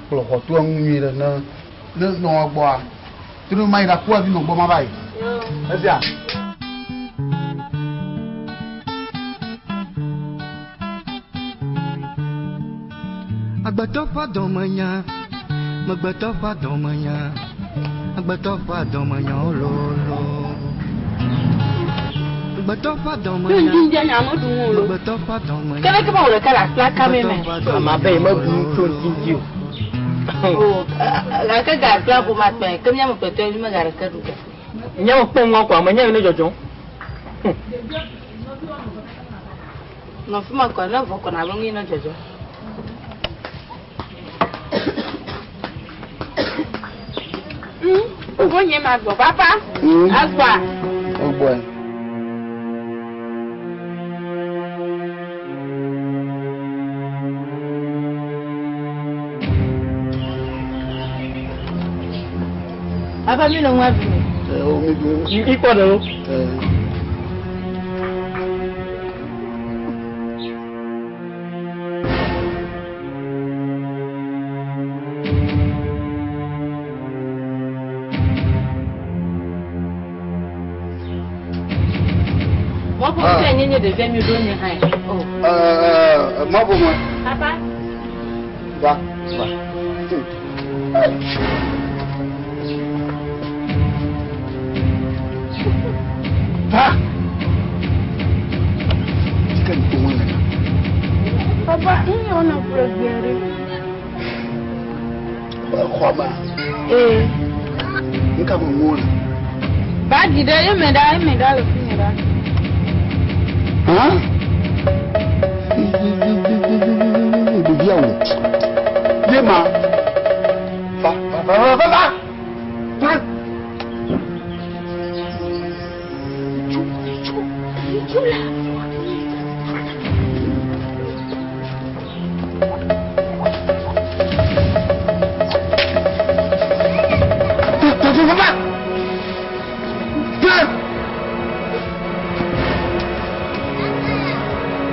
Kplɔ xɔtɔ ŋu nyuie ɖe ne ne nɔ gbɔa. Tunu ma yi ɖe akua vi nɔ gbɔ ma va yi. Esia. Agbetɔ ƒe dɔmenya, megbetɔ ƒe dɔmenya, agbetɔ ƒe dɔmenya ololo. Agbetɔ ƒe dɔmenya, megbetɔ ƒe dɔmenya. Kele ke be wò ɖeka le akpla kame me. Ama be meɖu nu tso ŋdindi o. O, gake ga akpla ko ma kpɛ, ke míame kpɛtɔ mi mega ɖeke ɖu ge. Míame kpɔ ŋua ko ame nya yi ne dzɔdzɔm. Nɔ fi ma kɔ, ne vɔ kɔ na be nu yi ne dzɔdzɔm. Wo nye ma gbɔ papa. Agbɔa. Egbɔe. Papa mi le ŋua vi me. O mi du. Ikpɔ ɖe wo. Mɔƒo fi nye nye ɖevia mi ɖo nye hã. O. Mɔƒo me. Papa. Va, va. Va. Tika ni tongo nana. Papa, n yɔ na ƒle gbe ɖe. Xɔ ma. Ee. Nka mo ŋu le. Bagi ɖe eme ɖa eme ɖa le fi mi ɖa. Hã? Ɖevia wò. Ye ma. Va, va, va, va, va, va. Va. Tso, tso. Tso la. Va, va, va, va. Va.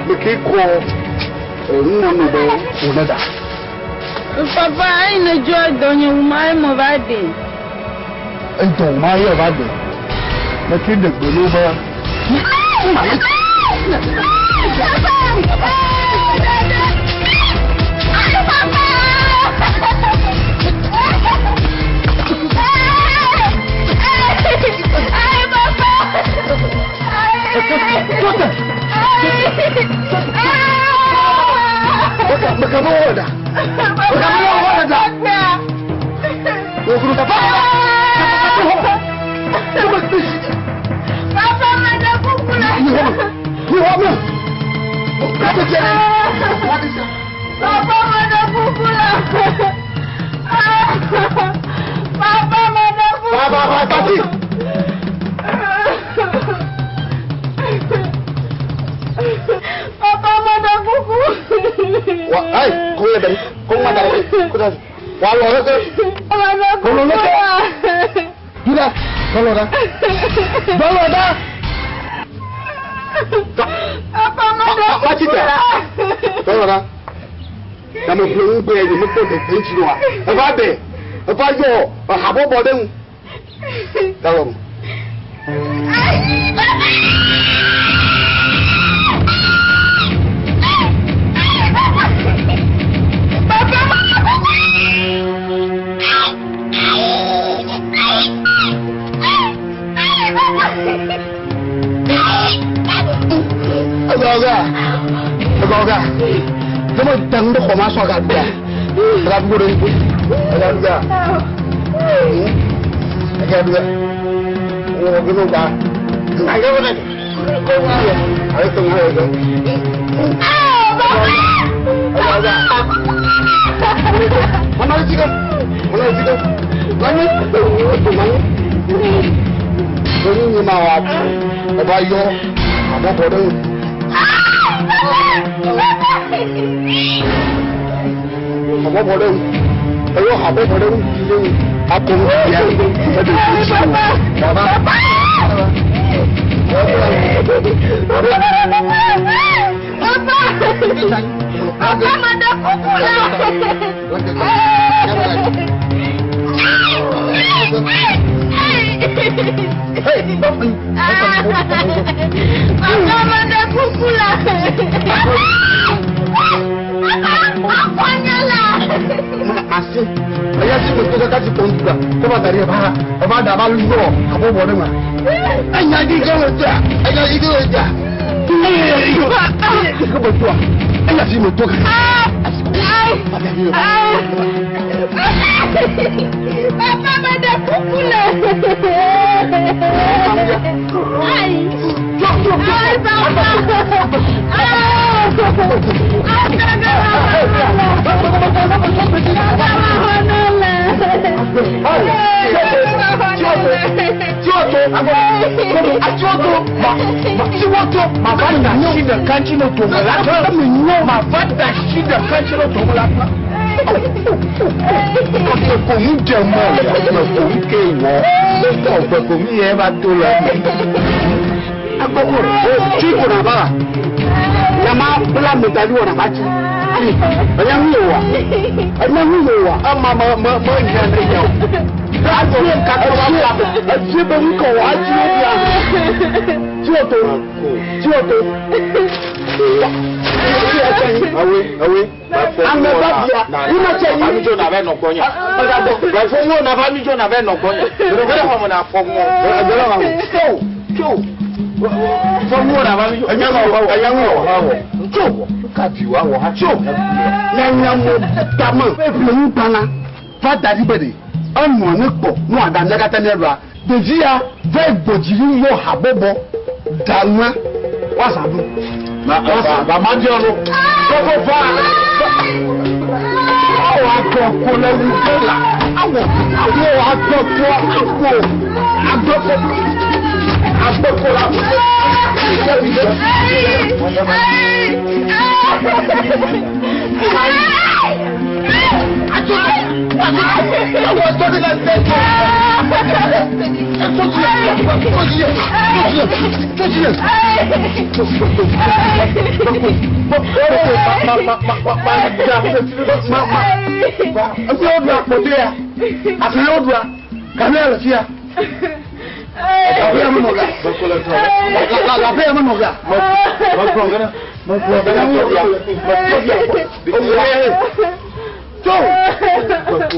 Meke kɔ ŋu be wòne da. Papa, eyi ne dzɔ dɔ nye wu ma eme va de. Edɔ ma ye va gbe. Me ke ɖe gbe no be. Aƒe ya menɔ ga. Aƒe ya menɔ ga. Megblɔ gana. Megblɔ gana tɔbia. Metɔbia. Tso.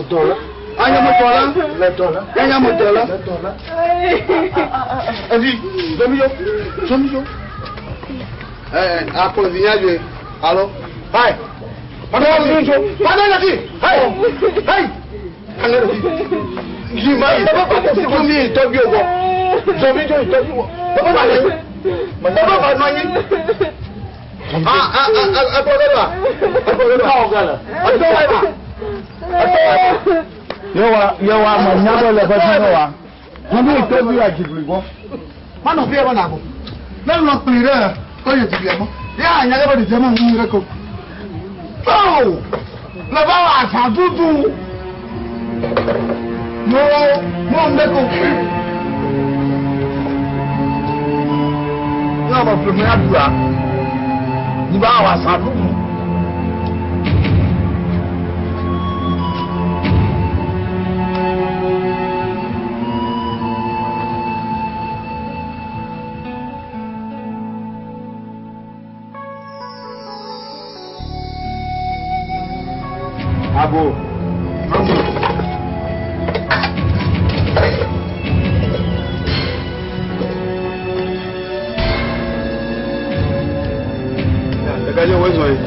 Dɔla. Anyametɔla. Anyametɔla. Evi, zɔmi yo. Zɔmi yo. Ɛɛ, akplɔ vi nya dzoe. Alo. Hai. Mana wa zɔmi yo. Mana ya fi. Hai. Hai. Yi ma yi. Zɔmi tɔbi o gbɔ. Zɔmi jo tɔbi o. Baba ba le. Baba ba nɔ anyi. A a a akplɔ ɖe ba. Akplɔ ɖe ba. Atɔ wa ba. Atɔ wa ba. Yewa yewa me nya be le ƒe wa. Zɔmi tɔbi adzibli gbɔ. Manɔ fi ya ba na bɔ. Ne lɔ kpli ɖe tɔnye dziblia gbɔ. Ya anya ɖe be ɖevia me ŋu ɖe ko. Oh! Le va wɔ azã dudu. Yo, mo ŋu ɖe ko. Ne ame ƒle me aɖua, mi va wɔ azã dudu. Abo. Ɖeka wo zɔ yi.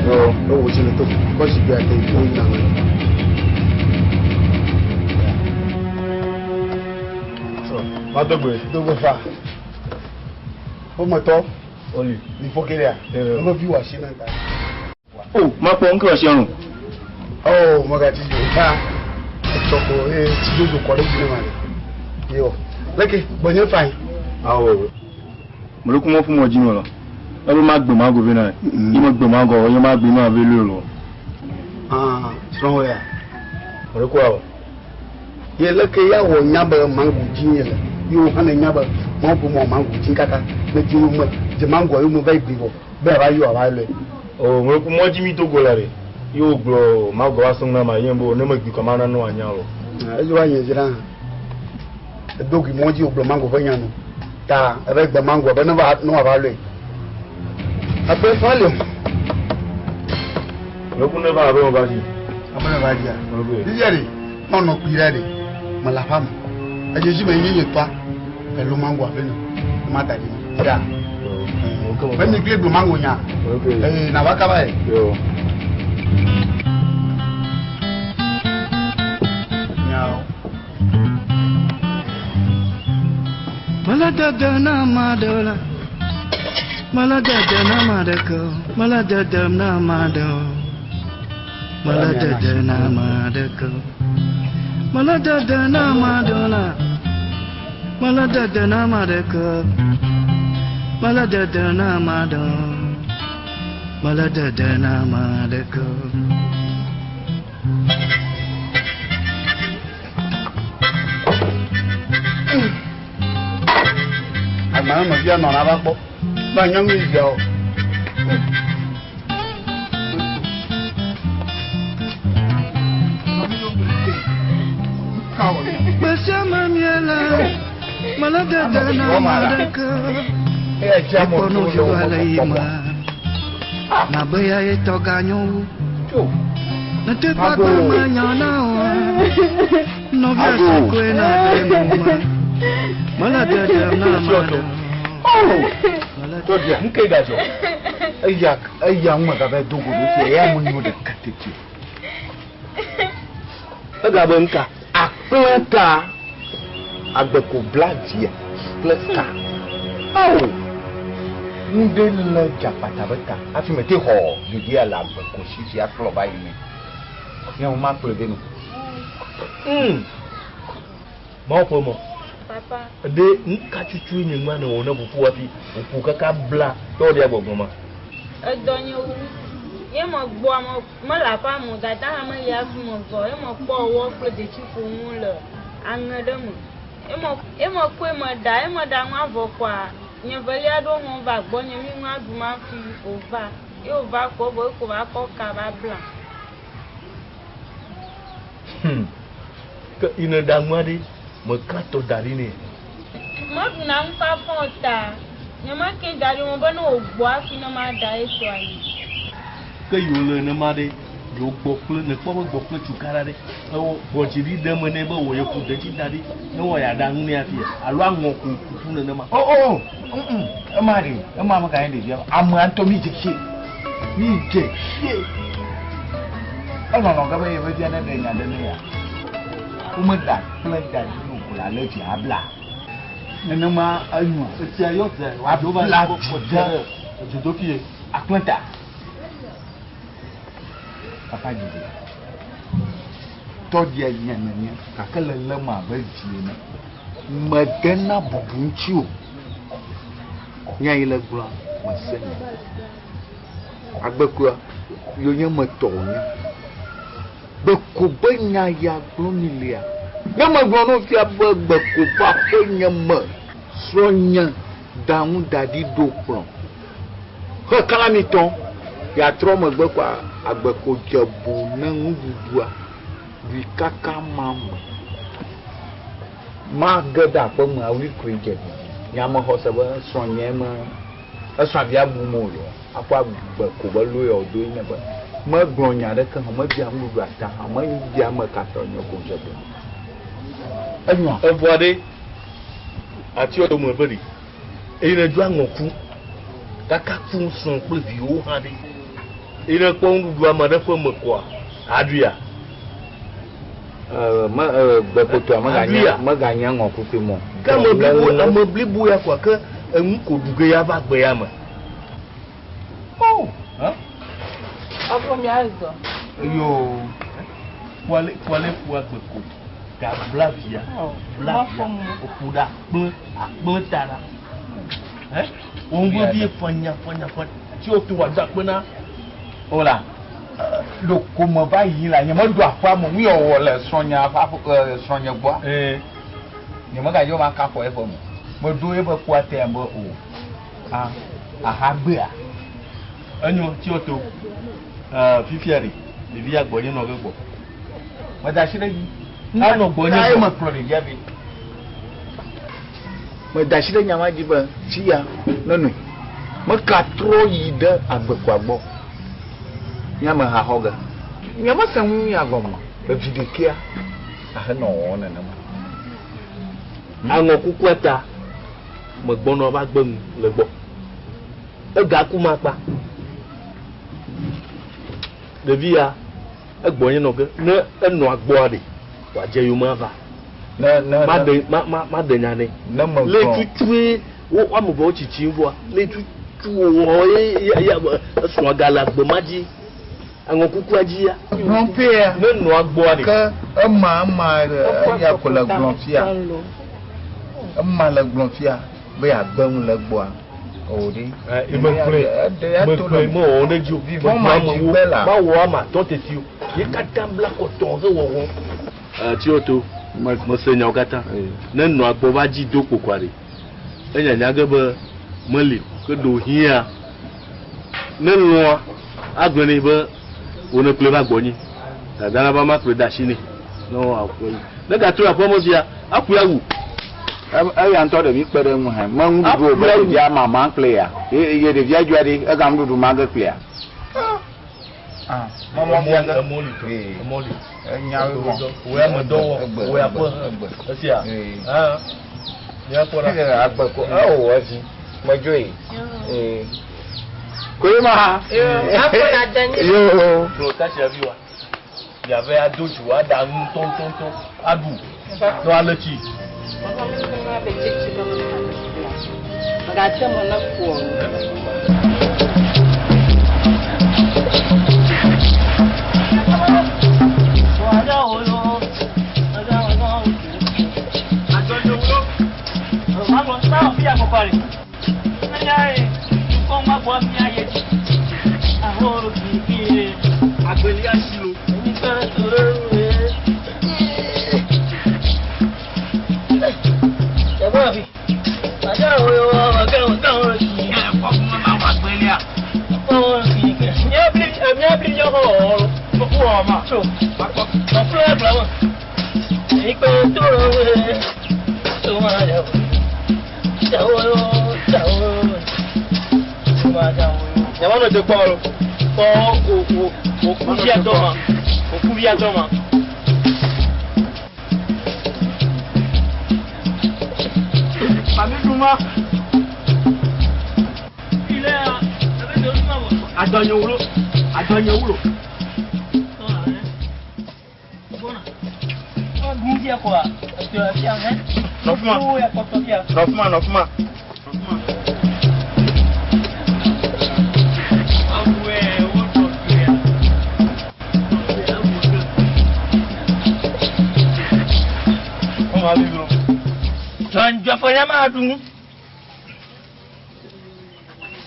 Yo, ewo tsi le to. Kɔsi bi ate yi na me. Madogbe. Dogbe fa. Ƒometɔ. Oli. Mi fo kelia. Ebe vi wɔ asi na ta. O, makpɔ ŋke wɔ siɔnu. Oh, magati yo ta. Etsɔ ko e tsi dodo kɔ ɖe dzi ne ma le. Yo. Leke gbɔnye fa yi. Awo. Mele kuma fún mɔ dzi me lɔ. Ebe ma gbe ma go vi na. Yi me gbe ma go, yi ma gbe ma ve lu lɔ. Ah, srɔ̃wɔ ya. Mele ko awɔ. Ye leke ya wɔ nya be mango dzi ye le. Ye wo hã ne nya be mango mɔ mango dzi kaka. Ne dzi wo me, dze mango yo me va yi gbi vɔ. Be ava yɔ ava lɔe. O, mele ko mɔ dzi mi to go la ɖe. Ye wo gblɔ ma go wa sɔŋ na ma ye bo ne me gbi kɔ ma na no anya lɔ. Edzo va nye dzra. Edo gbi mɔ dzi wo gblɔ mango ƒe nya no. Ta ebe gbe mango be ne va no ava lɔe. Aƒe fa le. Mele ko ne va abe mo va dzi. Abe ne va dzia. Mele ko. Fifia ɖe, nɔnɔ kpui ɖe ɖe, mele aƒea me. Edze si me nye nye tɔa, elo mango aƒe me, ma da ɖi. Ya. Be mi kple gblɔ mango nya. Ee, nava kaba ye. Yo. Nyawo. Mele dede na ame aɖewo la, mele dede na ame aɖeke o, mele dedem na ame aɖewo. Mele dede na ame aɖeke o, mele dede na ame aɖewo la, mele dede na ame aɖeke o, mele dede na ame aɖewo. Mele dede na ame aɖeke o. Agbalẽ nɔvia nɔ na va kpɔ. Ba nyɔnu yi via o. Gbe sia me miele, mele dede na ame aɖeke o. Ekpɔ nɔviwo le yi me, nabe ya ye tɔ ganyo wu. Nete kpakpa menya na o, nɔvia si koe na ɖe nu me. Mele dedem na ame aɖe o. Tɔbia. Nke gadzɔ. Eya eya ŋu megava do go ɖo fia eya me nyo ɖeka tete. Ega be nka. Akplẽ ta agbeko bla dzia kple ka. Awo. Nu ɖe le dzakpata be ta hafi me te xɔ ɖevia le agbeko si fia kplɔ va yi me. Nye wo ma kplɔe be nu. Mawu ƒe mɔ. Papa. Ɖe nuka tutu nye ŋua ne wɔ ne ƒoƒu hafi ƒoƒu kaka bla tɔ ɖe gbɔgbɔ ma. Edɔ nye wu. Ye me gbɔa me mele aƒea me o, dada hã meli hafi me vɔ. Ye me kpɔ ewɔ kple detsiƒonuwo le aŋe ɖe me. Ye me ye me kɔe me ɖa, ye me ɖa nua vɔ kɔa, nye velia ɖewo hã va gbɔnye mi nua ɖum hafi wòva. Ye wòva kɔ vɔ ye ko va kɔ ka va blam. Ke yi ne ɖa nua ɖe. Meka tɔ da ɖi nɛ. Meɖuna nu fafa o ta nyemeke da ɖi o be ne wògbɔ hafi ne maɖa etɔa nɛ. Ke yi wòle nenema ɖe, yewo gbɔ kple nekpɔ be gbɔ kple tukaɖa ɖe, ewɔ gbɔdzi ɖi ɖe eme nɛ be wò yeƒo detsi da ɖi ne wɔ yeaɖa nu nɛ hafi alo aŋɔ ko kuku nenema. O o mm ema ɖe ema me ganye ɖevia amea ŋutɔ mi dze sie mi dze sie elɔlɔ ge be yeƒe via ne ɖe nya ɖe ne ya womeɖa kple da ɖi o ko la lé via abla nenema enyoa. Etsia yɔ ze wòabla vi ɖe dzodoƒie. Akplẽ ta. Papa dzidzi. Tɔɖia nye menye gake le lém abe vi ene. Medena bubu ŋuti o. Nya yi le gblɔa mese nya. Agbekua yonye metɔ wònye. Gbeko be nya ya gblɔm mi lia. Ne megblɔ na wo fia be gbeko ƒe aƒe nye me srɔ̃nye da ŋu da ɖi ɖo kplɔ. Xexlẽamitɔ yeatrɔ megbe kɔa agbeko dze bo ne nuɖuɖua ɖui kaka ma me. Mage ɖe aƒe me awui koe dze ɖuɖu. Nye ame xɔse be srɔ̃nye me esrɔ̃ avia bu mo o. Akpɔ agbeko be loya doe nye be megblɔ nya aɖeke hã mebia nuɖuɖu ata hã mebia ame katã nye ko dze bo. Enyoa. Evɔa ɖe atiwo dome be ɖi eye ne do aŋɔ ku kaka ku srɔ̃ kple viwo hã ɖe eye ne kpɔ nuɖuɖu ame aɖe ƒe me kɔa aɖuia. Me gbekotoa meganye meganye ŋɔ kukui mɔ. Ke ame blibo ame blibo ya kɔa ke enu ko ɖu ge ya va gbe ya me. Oh. Afɔ mi azɔ. Yo. Kuale kuale ƒua gbeko ga bla via bla via oƒu ɖe akplẽ akplẽ ta la. Ɛ wɔn vevi fanya fanya fanya tsi o to wa do akpe na. Ola. Ɖeko me va yi la nye meɖo aƒea me nu ya wɔ le srɔ̃nye ƒe aƒe srɔ̃nye gbɔa. Nye megadzɔ ma ka xɔ eƒe me. Meɖo eƒe kua te be o. A aha gbea. Enyo tsi o to. Fifia ɖe ɖevia gbɔ nye nɔ ge gbɔ. Meda asi ɖe dzi. Anɔ gbɔ nye gbɔ. Mekplɔ ɖevia vɛ. Meda asi ɖe nya ma dzi be tsi ya nenoe. Meka trɔ yi ɖe agbekɔa gbɔ. Nye ameha xɔ ge. Nye mese ŋu ya gɔme. Evi ɖekea ahenɔ wɔwɔ nenema. Aŋɔ kukua ta megbɔnɔ va gbe nu le gbɔ. Ega ku ma kpa. Ɖevi ya egbɔ nye nɔ ge ne enɔa gbɔa ɖe wòadze yome ava. Ne ne Ma ɖe ma ma ma ɖe nya nɛ. Ne me Le gblɔ. tutue wo ame eve tsitsi vɔa le tutu wɔ ye ye ye esrɔ̃ ga le agbe ma dzi aŋɔ kukua dzi ya. Gblɔm Ne nɔa gbɔa ɖe. Ke ema ema eya ko le gblɔm fia. Ema le gblɔm fia be yeagbe nu le gbɔa. O ɖe. Mekplɔe mekplɔe mewɔ ɖe dzi o. Vivɔ ma dzi gbe la. Mawɔ ama tɔ teti o. Ye katã bla kɔtɔ he wɔwɔ. Tsi to mese nyawo katã. Ne nɔa gbɔ va dzi do kpokoa ɖe. Enyanya ge be meli ke ɖo hiã. Ne lɔa agblɔ nɛ be wo ne kplɔe va gbɔnye. Dada la va ma kplɔe de asi nɛ. Ne wɔ akplɔe yi. Ne gatrɔ aƒe me fia akui awu. Eya ŋutɔ ɖevi kpe ɖe ŋu hã. Me nuɖuɖu o be ɖevia mama kple ya. Ye ɖevia dzoa ɖe ega nuɖuɖu ma ge kplea. Emɔ li tɔ. Emɔ li. Enyawo mɔ. Wo ya me dɔ wɔ. Wo ya ƒe. Esia. Míakpɔ ɖa. Agbe ko ewɔ evi. Medzoe. Koe ma. Afɔ na de nyi. Yo. Kplɔ tasia vi wa. Miave ado dzi wa ɖa nu tɔntɔntɔn aɖu. Ne woalé tsi. Megate me ne ku o. me te kpɔ o. Kpɔ o o o kuvia dɔ ma. O kuvia dɔ ma. Mami duma. Ilé a, ebe do ma bɔ. Adɔnye wlo. Adɔnye wlo. Nɔfuma. Nɔfuma nɔfuma.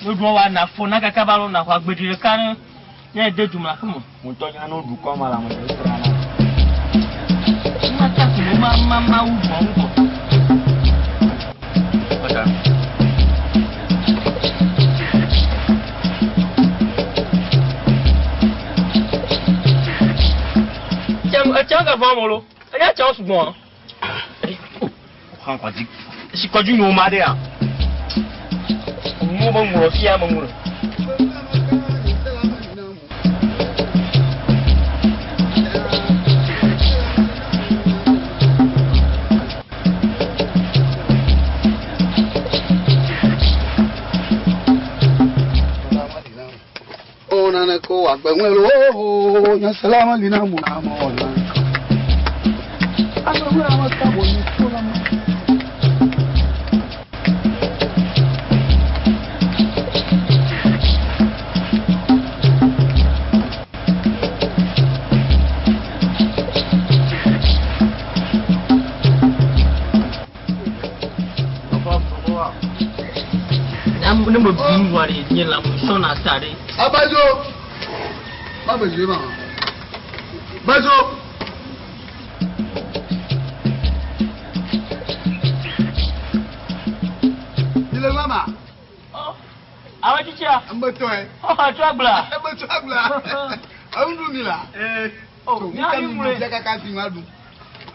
Nuɖuɔ wa na fo na kaka ba lo na xɔ agbedi ɖeka ne ne de dum la fún mɔ. Ŋutɔ nya no du kɔ ma la mo de sra na. Ma ta kun ma ma ma wu bɔ wu bɔ. Ɔta. Tsɛ ka fɔ amolo. Ɛnyɛ tsɛ sugbɔn. Xɔ kɔdzi. Si kɔdzi nyɔ ma de ya. Mo bɛ ŋlɔ fia me ŋlɔ. Onana ko agbẹ̀wẹ̀rọ ooo yansalama lina mu àmọ́ ọ̀nà. Agbẹ̀wẹ̀rọ àwọn tábọ̀ ní kólọ́mọ́. Ne me bu nua de nye la mo sɔn na sa de. Abajo, má bẹ̀ jùlọ ma. Bajo. Ilé mama. Àwọn títí a. N bẹ tọ́ ẹ. Ɔ àtú àgbà. Ẹ bẹ tọ́ àgbà. Àwọn dùn mí la. Ɔ ní àyè mu rẹ. Jẹ́ kaka fi wá dùn.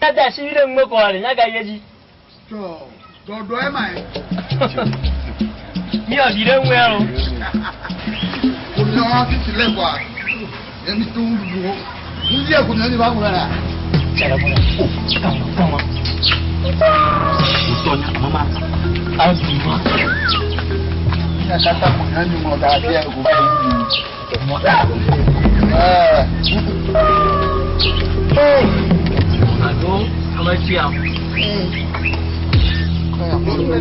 Dada si yire ŋgbɛ kɔ ale nyaga ye dzi. Tọ́ dọ̀dọ̀ ẹ ma yẹ. Mi ò di ɖe ŋue o. Kò ní wọn ti tilẹ̀ kọ́ a. Yẹ́nì tó ń dùn ó. Ní díẹ̀ kò ní ẹni bá wúlò rẹ̀. Tsɛlɛ bɔlɔ. O kama kama. O tɔ nya mama. A bi ma. Ní àkàtà kò ní ẹni mọ̀ dáa díẹ̀ kò bá yìí dùn. Alo ame tsia.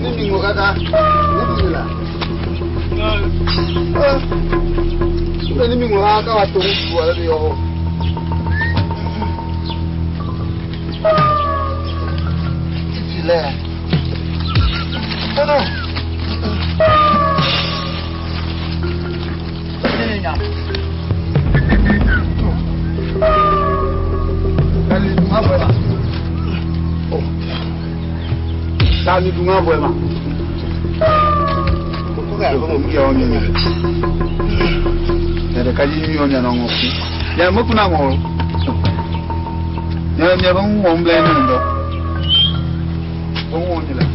Ní mi ŋɔ kaka, ní mi la. Ní mi ŋɔ kaka wa tó ń bu ọ̀rẹ́ mi yọ. Títí lẹ̀. Tọ́nà. Tani dun ka bɔ ɛ ma. Yɛrɛ ka di mi ɲɛna ŋɔ ku. Yɛrɛ mo kunna ŋɔ. Yɛrɛ miɛ bɛ ń wɔn bila yen nɔ. O ń wɔn ɲɛlɛ.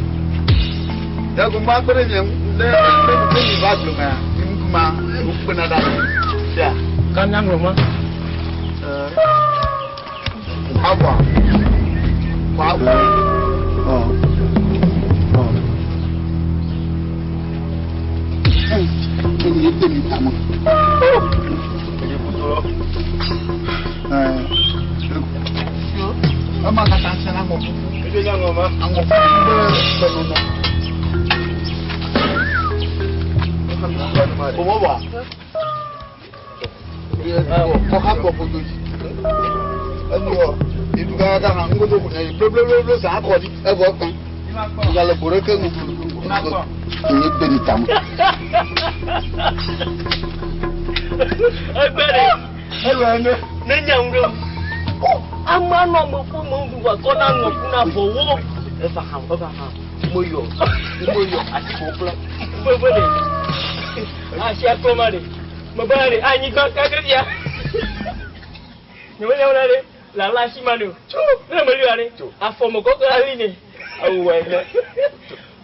Yɛrɛ ko n b'a gbɛrɛ miɛ lɛ lɛ lɛ mi b'a dun mɛ ni n kuma o gbɛna da. Ya. Ka nya ŋlɔ ma. A bɔ. Wa bɔ. Ɔ. Ɔ. Ẹni yé tèmi ta mọ. Ẹ ma kata sẹ́nà ŋɔ fufu. Aŋɔ fufu bɛ bɛ nɔnɔ. O mɔ bɔ a. Kɔka kɔ foto yi. Ɛnu wɔ iduka ka hàn ŋgodo kunya yi bloblobloblo san akɔ di ɛfɔ kan. Ìyàlẹ̀ bòrè ké ŋu. Ìyẹn gbé mi ta mọ. Ẹgbẹ́ rẹ̀ ne nya ŋu ɖe. Ame anɔ ame ƒe me ŋu wa kɔ na ŋɔ ku na bɔ wo. Eva hã eva hã mo yɔ mo yɔ asi ko kplɔ. Bebe de asi akplɔ ma de me ba de anyigba kake fia. Nye me nya wo na de le ala asi ma de o. Ne me li wa de afɔ me kɔkɔ la li ne. Awu wa ene.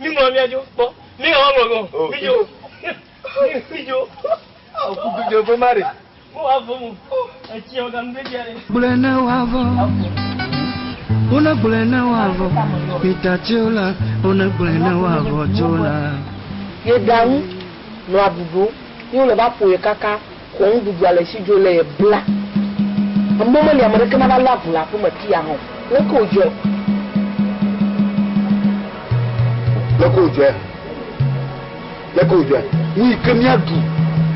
Mi ŋlɔ mia dzo kpɔ mi ŋlɔ ŋlɔ gɔ mi dzo mi dzo. Gblɔe ne woavɔ. Wone gblɔe ne woavɔ. Peter tso la, wone gblɔe ne woavɔ tso la. Ye ɖa ŋu nɔ abubu ye wole va ƒo ye kaka xɔ nuɖuɖua le esi dzo le ye bla. Amewo meli ame ɖeke nava lé avu le aƒeme fia hã o. Leke wòdzɔe? Leke wòdzɔe? Leke wòdzɔe? Nu yi ke míaɖu,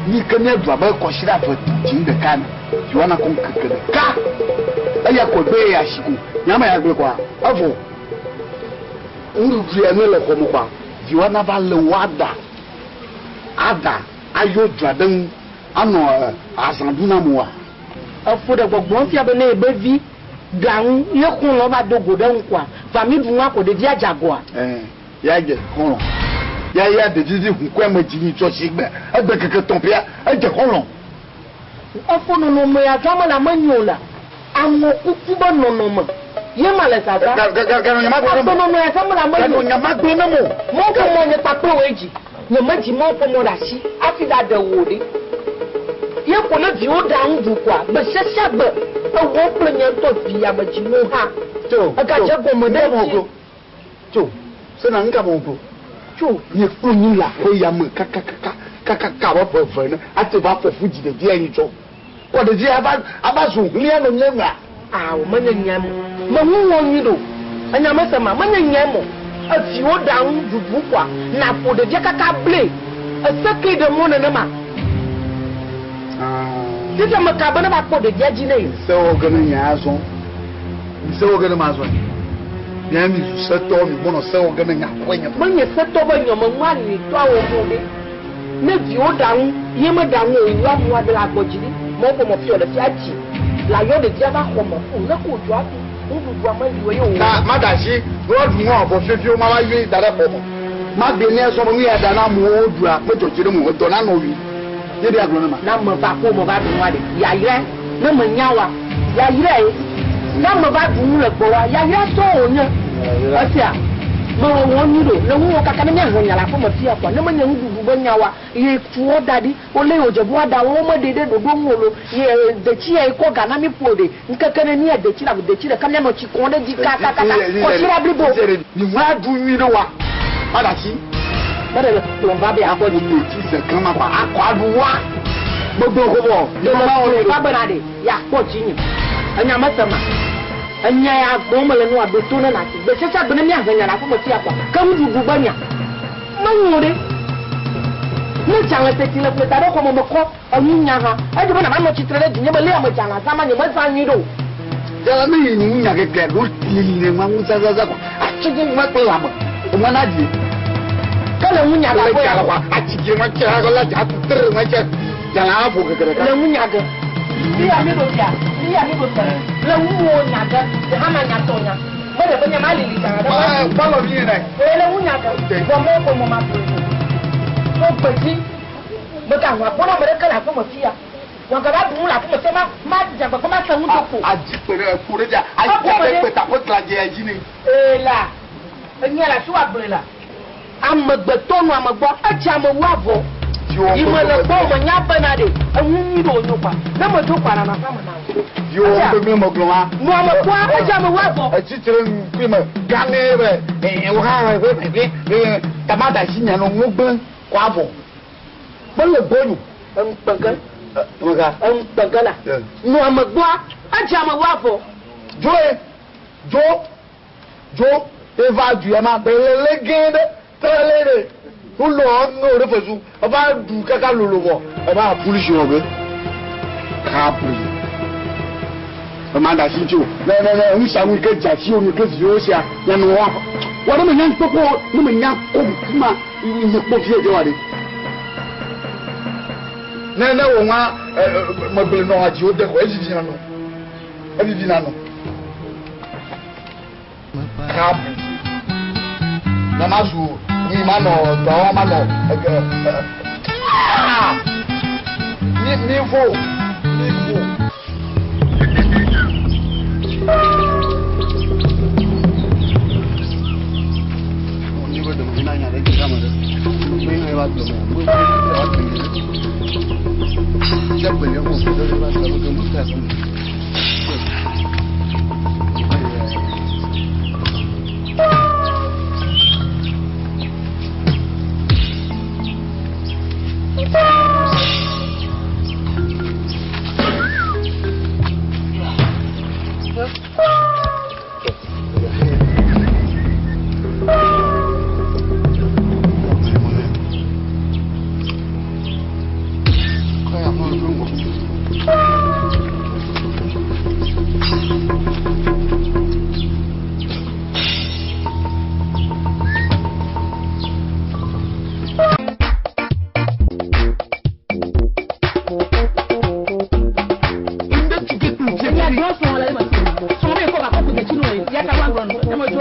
nu yi ke míaɖu abe kɔsiɖa eve dzi ɖeka ene, si woana kɔ ŋkeke ɖeka. Eya ko egbe ya si ko. Nya me ya gblɔe kɔa, evɔ. Nuɖuɖu ya ne le xɔ me kɔa, viwoa nava le wo aɖa, aɖa, ayɔ dzoa ɖe ŋu, anɔ azã ɖum na amewoa. Efo ɖe gbɔgblɔm fia be ne yebe vi ɖa nu ye xɔlɔ̃ va do go ɖe eŋu kɔa, va mi ɖu nua ko ɖevia dze agɔa? Ɛ̃, ya dze xɔlɔ̃. Ya ya ɖevi vi hu kɔe me dzi nyi tsɔ shi gbe egbe keke tɔn ƒea, edze xɔlɔ̃. Efo nɔnɔme ya zã mele ame nyi o la, aŋɔ kuku be nɔnɔme ye ma le zazã. Ga, ga, ga, ganɔ nya ma gblɔ ne mo. Efo nɔnɔme ya zã mele ame nyi o. Ganɔ nya ma gblɔ ne mo. Mɔ ƒe mɔ nye kpakple wòe dzi. Nye medzi mɔ ƒe mɔ ɖe asi hafi va ɖe wò ɖe. Ye ko ne viwò ɖa nu ɖu koa, gbe sia sia gbe ewɔ kple nye ŋutɔ vi ame dzi nu hã. Tso, Egadze tso, gɔme ɖe ŋka mɔ edzi. klo. Tso, sena ŋka mɔ klo. Tso. Nye kplo nyi le aƒe ya me kakakaka kakaka abe ƒe eve ene ate va fɔ fu dzi ɖevia nyi tsɔ. Kɔ ɖevia ava ava zu hlia nɔ nye mea. Ao, menye nyae mo. Meŋu wɔ nyui ɖo. Enya mese ma, menye nyae mo. Eviwo ɖa ŋu ɖuɖu kɔa, naƒo ɖevia kaka blee. Ese kee ɖe mɔ nenema. Fifia meka be ne va kpɔ ɖevia dzi nɛ. Mise wɔ ge ne nye azɔ. Mise wɔ ge ne mazɔe. Mia mi zu setɔ, mi gbɔnɔ se wɔ ge ne nye aƒe nye. Menye setɔ be nyɔ me ŋua nyuitɔ awɔ mɔ ɖe. Ne viwo ɖa ŋu, ye meɖa ŋu o, wua mua ɖe le agbɔ dzi ɖi. Mɔ ƒe mɔ fiɔ le fia dzi. Le ayɔ ɖevia va xɔ me. O, ne ko dzɔ hafi nuɖuɖua meli o ye o. Na ma ɖe asi, ne woaɖu nua vɔ fiofio ma va yɔe da ɖe xɔ me. Ma gblɔe nɛ sɔ be nu ya ɖa na amewo woɖua, medzɔ dzi ɖe eme o, edɔ nanɔ wui. Ye ɖe agblɔ ne ma. Ne ame va aƒe me va ɖu nua ɖe, yayrae. Ne menya oa, yayrae. Ne ame va ɖu nu le gbɔwòa, yayra sɔŋ wònye. Esia, mewɔ wɔ nyui ɖo. Le ŋuwò kaka ne míahe nya le aƒe me fia kɔa, ne menye nuɖuɖu be nya oa, ye tuwɔ da ɖi, wolé ye wòdze be woaɖa wo, womeɖee ɖe ɖoɖo ŋu o loo, ye detsi ya yekɔ ga na mí ƒo ɖe, ŋkeke ne míe detsi la, detsi ɖeka míanɔ tsi kɔm ɖe edzi kakakaka, kɔsiɖa blibo. Mi ŋua ɖu nyui ɖe wa, va ɖe asi. Meɖe le kplɔm va be akɔ dzi. Detsi ze gã ma kɔ akɔ aɖu wa. Gbogbo ko vɔ. Ɖe le kplɔm va bena ɖe yeakpɔ dzinye. Enya mese ma. Enya ya gbɔm mele nua ɖo to ne nàsi. Gbe sia gbe ne míahe nya le aƒeme fia kɔa, ke nuɖuɖu be nya. Menyo ɖe. Ne dzalẽ teti le ƒle da ɖe xɔme mekɔ enu nya hã, edze be nàva nɔ tsitre ɖe dzinye be lé ame dzalẽa zã ma nyemezã nyui ɖe o. Dzalẽ ne yi nu nya keke ɖo li le ma ŋu zazazã kɔ atsi ku ŋu kple lãme ŋu na dzi. Ke le ŋu nya ga kɔ ya. Atsi dzi ŋu tse la dza tre ŋu tse dzalẽ aƒo keke ɖeka. Le ŋu nya ge. Liya mi ɖo fia, liya mi ɖo fia. Le ŋu wo nya ge, hama nya tɔ nya. Mele be nya ma lili dzalẽ ɖe. Kpalɔ vi yene. Ee le ŋu nya ge. Vɔ mɔ ko mɔ ma ƒo. Ko gbedzi. Mega ŋu akpɔ na ame ɖeke le aƒeme fia. Wòagava ɖu nu le aƒeme fia ma ma dze agbagba ma se ŋu do ko. Adzi kpe ɖe eku ɖe dza. Adzi ɖe kpe taƒe gladze ya dzi nɛ. Ee la, enya le asi woagblɔe la. Amegbetɔ nɔ ame gbɔ, edze ame wu avɔ. Yi me le gbɔ me nya bena ɖe eŋu nyui ɖe wònyo kɔa. Ne medzo kɔa nanɔ aƒea me na wò. Viwo gbegblẽ me gblɔ ma. Nɔ ame gbɔa, edze ame wu avɔ. Etsitre ŋkui me gã nɛ be wo hã ƒe ƒe ƒe tamada si nya nɔ ŋu gblẽ kɔ avɔ. Mele gbɔ nyo. Eŋukpege. Mega. Eŋukpege la. Nɔ ame gbɔa, edze ame wu avɔ. Dzoe, dzo, dzo, eva du ya ma belele gã ɖe trele ɖe. Wonɔ ŋe ɖe fesu. Eva du kaka lolo vɔ. Eva polisi wɔ ge. Kapri. Ema da si tso. Ne ne ne ŋusa ŋu ke dza si wo ke viwo sia. Ya nɔ wa. Wa ne me nya kpɔkpɔ ne me nya kɔ kuma nye kpɔ fie dze wa ɖe. Ne ne wo ŋua megble nɔ adzi wo de xɔ evivi na nɔ. Evivi na nɔ. Kabu. Na ma zu mi ma nɔ dɔ ma nɔ ege. Mi mi vo mi vo. Onye be dɔmɛ na nya ɖe dzi kame ɖe. Mi hã va dɔmɛ. Mi va dɔmɛ. Ya dɔn sɔn la e ma sɔn bɛ ko ka ko kun tɛ ci n'o ye ya ka wa gɔn ne ma jo.